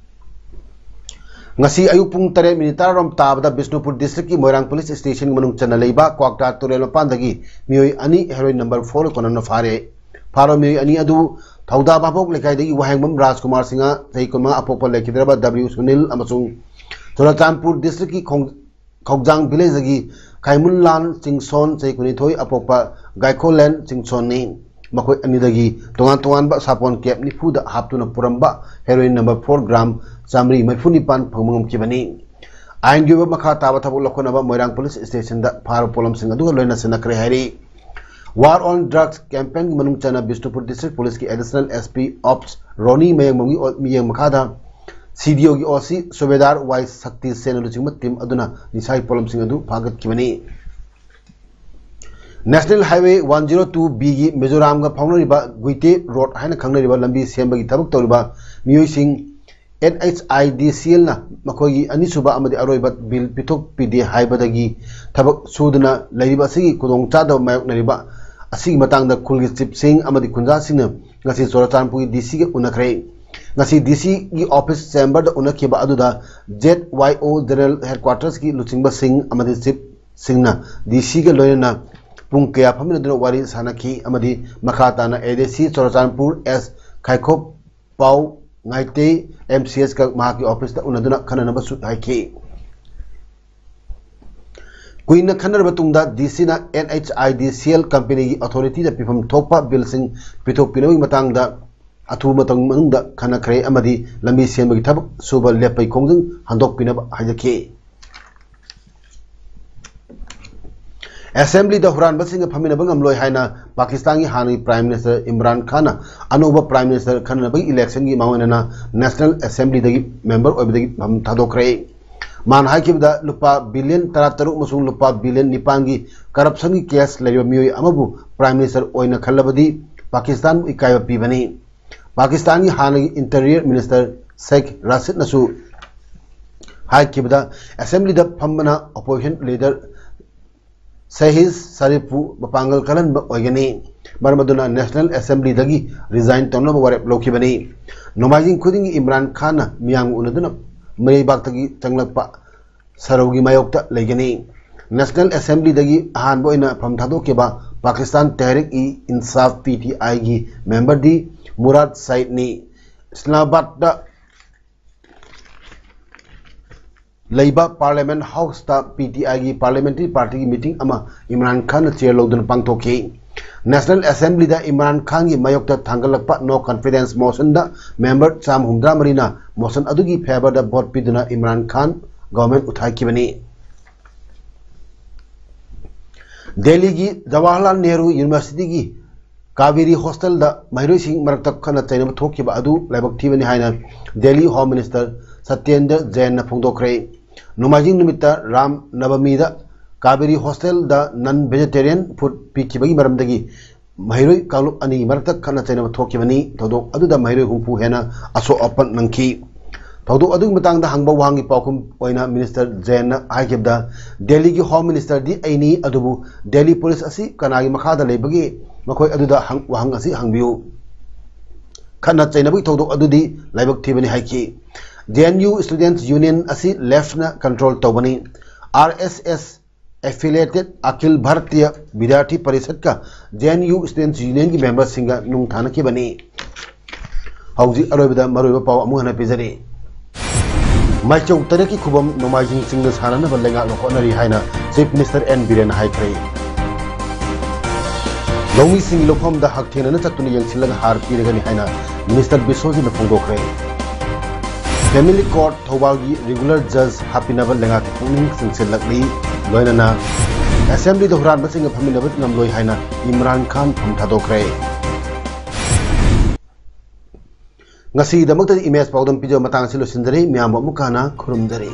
ꯉꯁꯤ ꯑꯌꯨꯛ ꯄꯨꯡ ꯇꯔꯦꯠ minute ꯇꯔꯥꯔꯣꯝ ꯇꯥꯕꯗ ꯕꯤꯁꯅꯨꯄꯨꯔ districtꯀꯤ ꯃꯣꯏꯔꯥꯡ police stationꯒꯤ ꯃꯅꯨꯡ ꯆꯟꯅ ꯂꯩꯕ ꯀ꯭ꯋꯥꯛꯇꯥ ꯇꯨꯔꯦꯜ ꯃꯄꯥꯟꯗꯒꯤ ꯃꯤꯑꯣꯏ ꯑꯅꯤ heroin number fourꯒ ꯀꯣꯟꯅꯅ ꯐꯥꯔꯦ꯫ ꯐꯥꯔꯕ ꯃꯤꯑꯣꯏ ꯑꯅꯤ ꯑꯗꯨ ꯊꯧꯗꯥ ꯚꯥꯕꯣꯛ ꯂꯩꯀꯥꯏꯗꯒꯤ ꯋꯥꯍꯦꯡꯕꯝ ꯔꯥꯖꯀꯨꯃꯥꯔ ꯁꯤꯡꯍ, ꯆꯍꯤ ꯀꯨꯟꯃꯉꯥ, ꯑꯄꯣꯛꯄ ꯂꯩꯈꯤꯗ꯭ꯔꯕ W ꯁꯨꯅꯤꯜ ꯑꯃꯁꯨꯡ ꯆꯨꯔꯆꯥꯟꯄꯨꯔ districtꯀꯤ ꯈꯣꯡ-, ꯈꯧꯖꯥꯡ villageꯗꯒꯤ ꯈꯥꯏꯃꯨꯟꯂꯥꯜ ꯆꯤꯡꯁꯣꯟ, ꯆꯍꯤ ꯀꯨꯟꯅꯤꯊꯣꯏ, ꯑꯄꯣꯛꯄ ꯒꯥꯏꯈꯣꯂꯦꯟ ꯆꯤꯡꯁꯣꯟꯅꯤ꯫ ꯃꯈꯣꯏ ꯑꯅꯤꯗꯒꯤ ꯇꯣꯉꯥꯟ ꯇꯣꯉꯥꯟꯕ ꯁꯥꯄꯣꯟ cap ꯅꯤꯐꯨꯗ ꯍꯥꯞꯇꯨꯅ ꯄꯨꯔꯝꯕ heroin number four gram ꯆꯥꯃꯔꯤ ꯃꯔꯤꯐꯨ ꯅꯤꯄꯥꯟ ꯐꯪꯕ ꯉꯝꯈꯤꯕꯅꯤ꯫ ꯑꯥꯏꯟꯒꯤ ꯑꯣꯏꯕ ꯃꯈꯥ ꯇꯥꯕ ꯊꯕꯛ ꯂꯧꯈꯠꯅꯕ ꯃꯣꯏꯔꯥꯡ police stationꯗ ꯐꯥꯔꯕ ꯄꯣꯠꯂꯝꯁꯤꯡ ꯑꯗꯨꯒ ꯂꯣꯏꯅ ꯁꯤꯟꯅꯈ꯭ꯔꯦ ꯍꯥꯏꯔꯤ꯫ War on Drugs campaignꯒꯤ ꯃꯅꯨꯡ ꯆꯟꯅ Bishnupur district policeꯀꯤ additional SP Ops ꯔꯣꯅꯤ ꯃꯌꯦꯡꯕꯝꯒꯤ ꯑꯣ-, ꯃꯤꯠꯌꯦꯡ ꯃꯈꯥꯗ CDOꯒꯤ OC ꯁꯨꯕꯦꯗꯥꯔ ꯋꯥꯏ ꯁꯛꯇꯤ ꯁꯦꯟꯅ ꯂꯨꯆꯤꯡꯕ team ꯑꯗꯨꯅ ꯅꯤꯁꯥꯒꯤ ꯄꯣꯠꯂꯝꯁꯤꯡ ꯑꯗꯨ ꯐꯥꯒꯠꯈꯤꯕꯅꯤ꯫ National Highway one zero two B ꯒꯤ ꯃꯤꯖꯣꯔꯥꯝꯒ ꯐꯥꯎꯅꯔꯤꯕ ꯒꯨꯏꯇꯦ ꯔꯣꯗ ꯍꯥꯏꯅ ꯈꯪꯅꯔꯤꯕ ꯂꯝꯕꯤ ꯁꯦꯝꯕꯒꯤ ꯊꯕꯛ ꯇꯧꯔꯤꯕ ꯃꯤꯑꯣꯏꯁꯤꯡ N H I D C L ꯅ ꯃꯈꯣꯏꯒꯤ ꯑꯅꯤꯁꯨꯕ ꯑꯃꯗꯤ ꯑꯔꯣꯏꯕ ꯕꯤꯜ ꯄꯤꯊꯣꯛꯄꯤꯗꯦ ꯍꯥꯏꯕꯗꯒꯤ ꯊꯕꯛ ꯁꯨꯗꯨꯅ ꯂꯩꯔꯤꯕ ꯑꯁꯤꯒꯤ ꯈꯨꯗꯣꯡꯆꯥꯗꯕ ꯃꯥꯌꯣꯛꯅꯔꯤꯕ ꯑꯁꯤꯒꯤ ꯃꯇꯥꯡꯗ ꯈꯨꯜꯒꯤ ꯆꯤꯞꯁꯤꯡ ꯑꯃꯗꯤ ꯈꯨꯟꯖꯥꯁꯤꯡꯅ ꯉꯁꯤ ꯆꯨꯔꯆꯥꯟꯄꯨꯔꯒꯤ D C ꯒ ꯎꯅꯈ꯭ꯔꯦ꯫ ꯉꯁꯤ D C ꯒꯤ office chamber ꯗ ꯎꯅꯈꯤꯕ ꯑꯗꯨꯗ Z Y O General Headquarters ꯀꯤ ꯂꯨꯆꯤꯡꯕꯁꯤꯡ ꯑꯃꯗꯤ ꯆꯤꯞꯁꯤꯡꯅ D C ꯒ ꯂꯣꯏꯅꯅ ꯄꯨꯡ ꯀꯌꯥ ꯐꯝꯃꯤꯟꯅꯗꯨꯅ ꯋꯥꯔꯤ ꯁꯥꯅꯈꯤ ꯑꯃꯗꯤ ꯃꯈꯥ ꯇꯥꯅ A D C Churachandpur S ꯈꯥꯏꯈꯣꯞ ꯄꯥꯎ ꯉꯥꯏꯇꯦ M C S ꯀ ꯃꯍꯥꯛꯀꯤ office ꯇ ꯎꯅꯗꯨꯅ ꯈꯟꯅꯅꯕꯁꯨ ꯍꯥꯏꯈꯤ꯫ ꯀꯨꯏꯅ ꯈꯟꯅꯔꯕ ꯇꯨꯡꯗ D C ꯅ N H I D C L company ꯒꯤ authority ꯗ ꯄꯤꯐꯝ ꯊꯣꯛꯄ ꯕꯤꯜꯁꯤꯡ ꯄꯤꯊꯣꯛꯄꯤꯅꯕꯒꯤ ꯃꯇꯥꯡꯗ ꯑꯊꯨꯕ ꯃꯇꯝ ꯃꯅꯨꯡꯗ ꯈꯟꯅꯈ꯭ꯔꯦ ꯑꯃꯗꯤ ꯂꯝꯕꯤ ꯁꯦꯝꯕꯒꯤ ꯊꯕꯛ ꯁꯨꯕ ꯂꯦꯞꯄꯩ ꯈꯣꯡꯖꯪ ꯍꯟꯗꯣꯛꯄꯤꯅꯕ ꯍꯥꯏꯖꯈꯤ꯫ Assembly ꯗ ꯍꯨꯔꯥꯟꯕꯁꯤꯡꯒ ꯐꯝꯃꯤꯟꯅꯕ ꯉꯝꯂꯣꯏ ꯍꯥꯏꯅ ꯄꯥꯀꯤꯁꯇꯥꯟꯒꯤ ꯍꯥꯟꯅꯒꯤ Prime Minister ꯏꯝꯔꯥꯟ ꯈꯥꯟꯅ ꯑꯅꯧꯕ Prime Minister ꯈꯟꯅꯅꯕꯒꯤ election ꯒꯤ ꯃꯥꯡꯑꯣꯏꯅꯅ National Assembly ꯗꯒꯤ member ꯑꯣꯏꯕꯗꯒꯤ ꯐꯝ ꯊꯥꯗꯣꯛꯈ꯭ꯔꯦ꯫ ꯃꯥꯅ ꯍꯥꯏꯈꯤꯕꯗ ꯂꯨꯄꯥ billion ꯇꯔꯥꯇꯔꯨꯛ ꯑꯃꯁꯨꯡ ꯂꯨꯄꯥ billion ꯅꯤꯄꯥꯟꯒꯤ corruption ꯒꯤ case ꯂꯩꯔꯤꯕ ꯃꯤꯑꯣꯏ ꯑꯃꯕꯨ Prime Minister ꯑꯣꯏꯅ ꯈꯜꯂꯕꯗꯤ ꯄꯥꯀꯤꯁꯇꯥꯟꯕꯨ ꯏꯀꯥꯏꯕ ꯄꯤꯕꯅꯤ꯫ ꯄꯥꯀꯤꯁꯇꯥꯟꯒꯤ ꯍꯥꯟꯅꯒꯤ Interior Minister ꯁꯦꯈ ꯔꯥꯁꯤꯗꯅꯁꯨ ꯍꯥꯏꯈꯤꯕꯗ Assembly ꯗ ꯐꯝꯕꯅ opposition leader ꯁꯦꯍꯤꯖ ꯁꯔꯤꯐꯄꯨ ꯃꯄꯥꯡꯒꯜ ꯀꯜꯍꯟꯕ ꯑꯣꯏꯒꯅꯤ꯫ ꯃꯔꯝ ꯑꯗꯨꯅ National Assembly ꯗꯒꯤ resign ꯇꯧꯅꯕ ꯋꯥꯔꯦꯞ ꯂꯧꯈꯤꯕꯅꯤ꯫ ꯅꯣꯡꯃꯥꯏꯖꯤꯡ ꯈꯨꯗꯤꯡꯒꯤ ꯏꯝꯔꯥꯟ ꯈꯥꯟꯅ ꯃꯤꯌꯥꯝꯒ ꯎꯅꯗꯨꯅ ꯃꯤꯔꯩꯕꯥꯛꯇꯒꯤ ꯆꯪꯂꯛꯄ ꯁꯔꯧꯒꯤ ꯃꯥꯌꯣꯛꯇ ꯂꯩꯒꯅꯤ꯫ National Assembly ꯗꯒꯤ ꯑꯍꯥꯟꯕ ꯑꯣꯏꯅ ꯐꯝ ꯊꯥꯗꯣꯛꯈꯤꯕ Pakistan ꯇꯦꯍꯔꯤꯛ E ꯏꯟꯁꯥꯐ P T I ꯒꯤ member ꯗꯤ ꯃꯨꯔꯥꯗ ꯁꯥꯏꯗꯅꯤ꯫ ꯏꯁꯂꯥꯃꯥꯕꯥꯗꯇ ꯂꯩꯕ Parliament House ꯇ P T I ꯒꯤ parliamentary party ꯒꯤ meeting ꯑꯃ ꯏꯝꯔꯥꯟ ꯈꯥꯟꯅ chair ꯂꯧꯗꯨꯅ ꯄꯥꯡꯊꯣꯛꯈꯤ꯫ National Assembly ꯗ ꯏꯝꯔꯥꯟ ꯈꯥꯟꯒꯤ ꯃꯥꯌꯣꯛꯇ ꯊꯥꯡꯒꯠꯂꯛꯄ no confidence motion ꯗ member ꯆꯥꯝꯃ ꯍꯨꯝꯗ꯭ꯔꯥ ꯃꯔꯤꯅ motion ꯑꯗꯨꯒꯤ favour ꯗ vote ꯄꯤꯗꯨꯅ ꯏꯝꯔꯥꯟ ꯈꯥꯟ government ꯎꯊꯥꯏꯈꯤꯕꯅꯤ꯫ ꯗꯦꯜꯂꯤꯒꯤ ꯖꯋꯥꯍꯔꯂꯥꯜ ꯅꯦꯍꯔꯨ University ꯒꯤ ꯀꯥꯕꯦꯔꯤ hostel ꯗ ꯃꯍꯩꯔꯣꯏꯁꯤꯡ ꯃꯔꯛꯇ ꯈꯠꯅ ꯆꯩꯅꯕ ꯊꯣꯛꯈꯤꯕ ꯑꯗꯨ ꯂꯥꯏꯕꯛ ꯊꯤꯕꯅꯤ ꯍꯥꯏꯅ Delhi Home Minister ꯁꯇ꯭ꯌꯦꯟꯗ꯭ꯔ ꯖꯦꯟꯅ ꯐꯣꯡꯗꯣꯛꯈ꯭ꯔꯦ꯫ ꯅꯣꯡꯃꯥꯏꯖꯤꯡ ꯅꯨꯃꯤꯠꯇ ꯔꯥꯝ ꯅꯕꯃꯤꯗ ꯀꯥꯕꯦꯔꯤ ꯍꯣꯁꯇꯦꯜꯗ ꯅꯟ ꯚꯦꯖꯤꯇꯦꯔꯤꯌꯟ ꯐꯨꯗ ꯄꯤꯈꯤꯕꯒꯤ ꯃꯔꯝꯗꯒꯤ ꯃꯍꯩꯔꯣꯏ ꯀꯥꯡꯂꯨꯞ ꯑꯅꯤꯒꯤ ꯃꯔꯛꯇ ꯈꯠꯅ ꯆꯩꯅꯕ ꯊꯣꯛꯈꯤꯕꯅꯤ꯫ ꯊꯧꯗꯣꯛ ꯑꯗꯨꯗ ꯃꯍꯩꯔꯣꯏ ꯍꯨꯝꯐꯨ ꯍꯦꯟꯅ ꯑꯁꯣꯛ ꯑꯄꯟ ꯅꯪꯈꯤ꯫ ꯊꯧꯗꯣꯛ ꯑꯗꯨꯒꯤ ꯃꯇꯥꯡꯗ ꯍꯪꯕ ꯋꯥꯍꯪꯒꯤ ꯄꯥꯎꯈꯨꯝ ꯑꯣꯏꯅ ꯃꯤꯅꯤꯁꯇꯔ ꯖꯦꯟꯅ ꯍꯥꯏꯈꯤꯕꯗ, ꯗꯦꯜꯂꯤꯒꯤ ꯍꯣꯝ ꯃꯤꯅꯤꯁꯇꯔꯗꯤ ꯑꯩꯅꯤ, ꯑꯗꯨꯕꯨ ꯗꯦꯜꯂꯤ ꯄꯨꯂꯤꯁ ꯑꯁꯤ ꯀꯅꯥꯒꯤ ꯃꯈꯥꯗ ꯂꯩꯕꯒꯦ? ꯃꯈꯣꯏ ꯑꯗꯨꯗ ꯍꯪ-, ꯋꯥꯍꯪ ꯑꯁꯤ ꯍꯪꯕꯤꯌꯨ꯫ ꯈꯠꯅ ꯆꯩꯅꯕꯒꯤ ꯊꯧꯗꯣꯛ ꯑꯗꯨꯗꯤ ꯂꯥꯏꯕꯛ ꯊꯤꯕꯅꯤ ꯍꯥꯏꯈꯤ꯫ J N U Students Union ꯑꯁꯤ ꯂꯦꯐꯅ ꯀꯟꯇ꯭ꯔꯣꯜ ꯇꯧꯕꯅꯤ꯫ R S S affiliated Akhil Bhartiya Vidyarthi ꯄꯔꯤꯁꯠꯀ ꯖꯦ ꯑꯦꯟ ꯌꯨ Students Unionꯒꯤ ꯃꯦꯝꯕꯔꯁꯤꯡꯒ ꯅꯨꯡ ꯊꯥꯅꯈꯤꯕꯅꯤ꯫ ꯍꯧꯖꯤꯛ ꯑꯔꯣꯏꯕꯗ ꯃꯔꯨꯑꯣꯏꯕ ꯄꯥꯎ ꯑꯃꯨꯛ ꯍꯟꯅ ꯄꯤꯖꯔꯤ꯫ ꯃꯥꯏꯆꯧ ꯇꯔꯦꯠꯀꯤ ꯈꯨꯕꯝ ꯅꯣꯡꯃꯥꯏꯖꯤꯡ ꯆꯤꯡꯗ ꯁꯥꯟꯅꯅꯕ ꯂꯩꯉꯥꯛꯅ ꯍꯣꯠꯅꯔꯤ ꯍꯥꯏꯅ ꯆꯤꯐ ꯃꯤꯅꯤꯁꯇꯔ ꯑꯦꯟ ꯕꯤꯔꯦꯟꯅ ꯍꯥꯏꯈ꯭ꯔꯦ꯫ ꯂꯧꯃꯤꯁꯤꯡꯒꯤ ꯂꯧꯐꯝꯗ ꯍꯛꯊꯦꯡꯅꯅ ꯆꯠꯇꯨꯅ ꯌꯦꯡꯁꯤꯜꯂꯒ ꯍꯥꯔ ꯄꯤꯔꯒꯅꯤ ꯍꯥꯏꯅ ꯃꯤꯅꯤꯁꯇꯔ ꯕꯤꯁ꯭ꯋꯖꯤꯠꯅ ꯐꯣꯡꯗꯣꯛꯈ꯭ꯔꯦ꯫ ꯐꯦꯃꯤꯂꯤ ꯀꯣꯔꯠ ꯊꯧꯕꯥꯜꯒꯤ ꯔꯤꯒꯨꯂꯔ ꯖꯖ ꯍꯥꯞꯄꯤꯅꯕ ꯂꯩꯉꯥꯛꯀꯤ ꯄꯨꯛꯅꯤꯡ ꯆꯤꯡꯁꯤꯜꯂꯛꯂꯤ꯫ ꯂꯣꯏꯅꯅ ꯑꯦꯁꯦꯝꯕ꯭ꯂꯤꯗ ꯍꯨꯔꯥꯟꯕꯁꯤꯡꯒ ꯐꯝꯃꯤꯟꯅꯕ ꯉꯝꯂꯣꯏ ꯍꯥꯏꯅ ꯏꯝꯔꯥꯟ ꯈꯥꯟ ꯐꯝ ꯊꯥꯗꯣꯛꯈ꯭ꯔꯦ꯫ ꯉꯁꯤꯒꯤꯗꯃꯛꯇꯗꯤ ꯏꯃꯦꯖ ꯄꯥꯎꯗꯝ ꯄꯤꯖꯕ ꯃꯇꯥꯡ ꯑꯁꯤ ꯂꯣꯏꯁꯤꯟꯖꯔꯦ꯫ ꯃꯌꯥꯝꯕꯨ ꯑꯃꯨꯛꯀ ꯍꯟꯅ ꯈꯨꯔꯨꯝꯖꯔꯤ꯫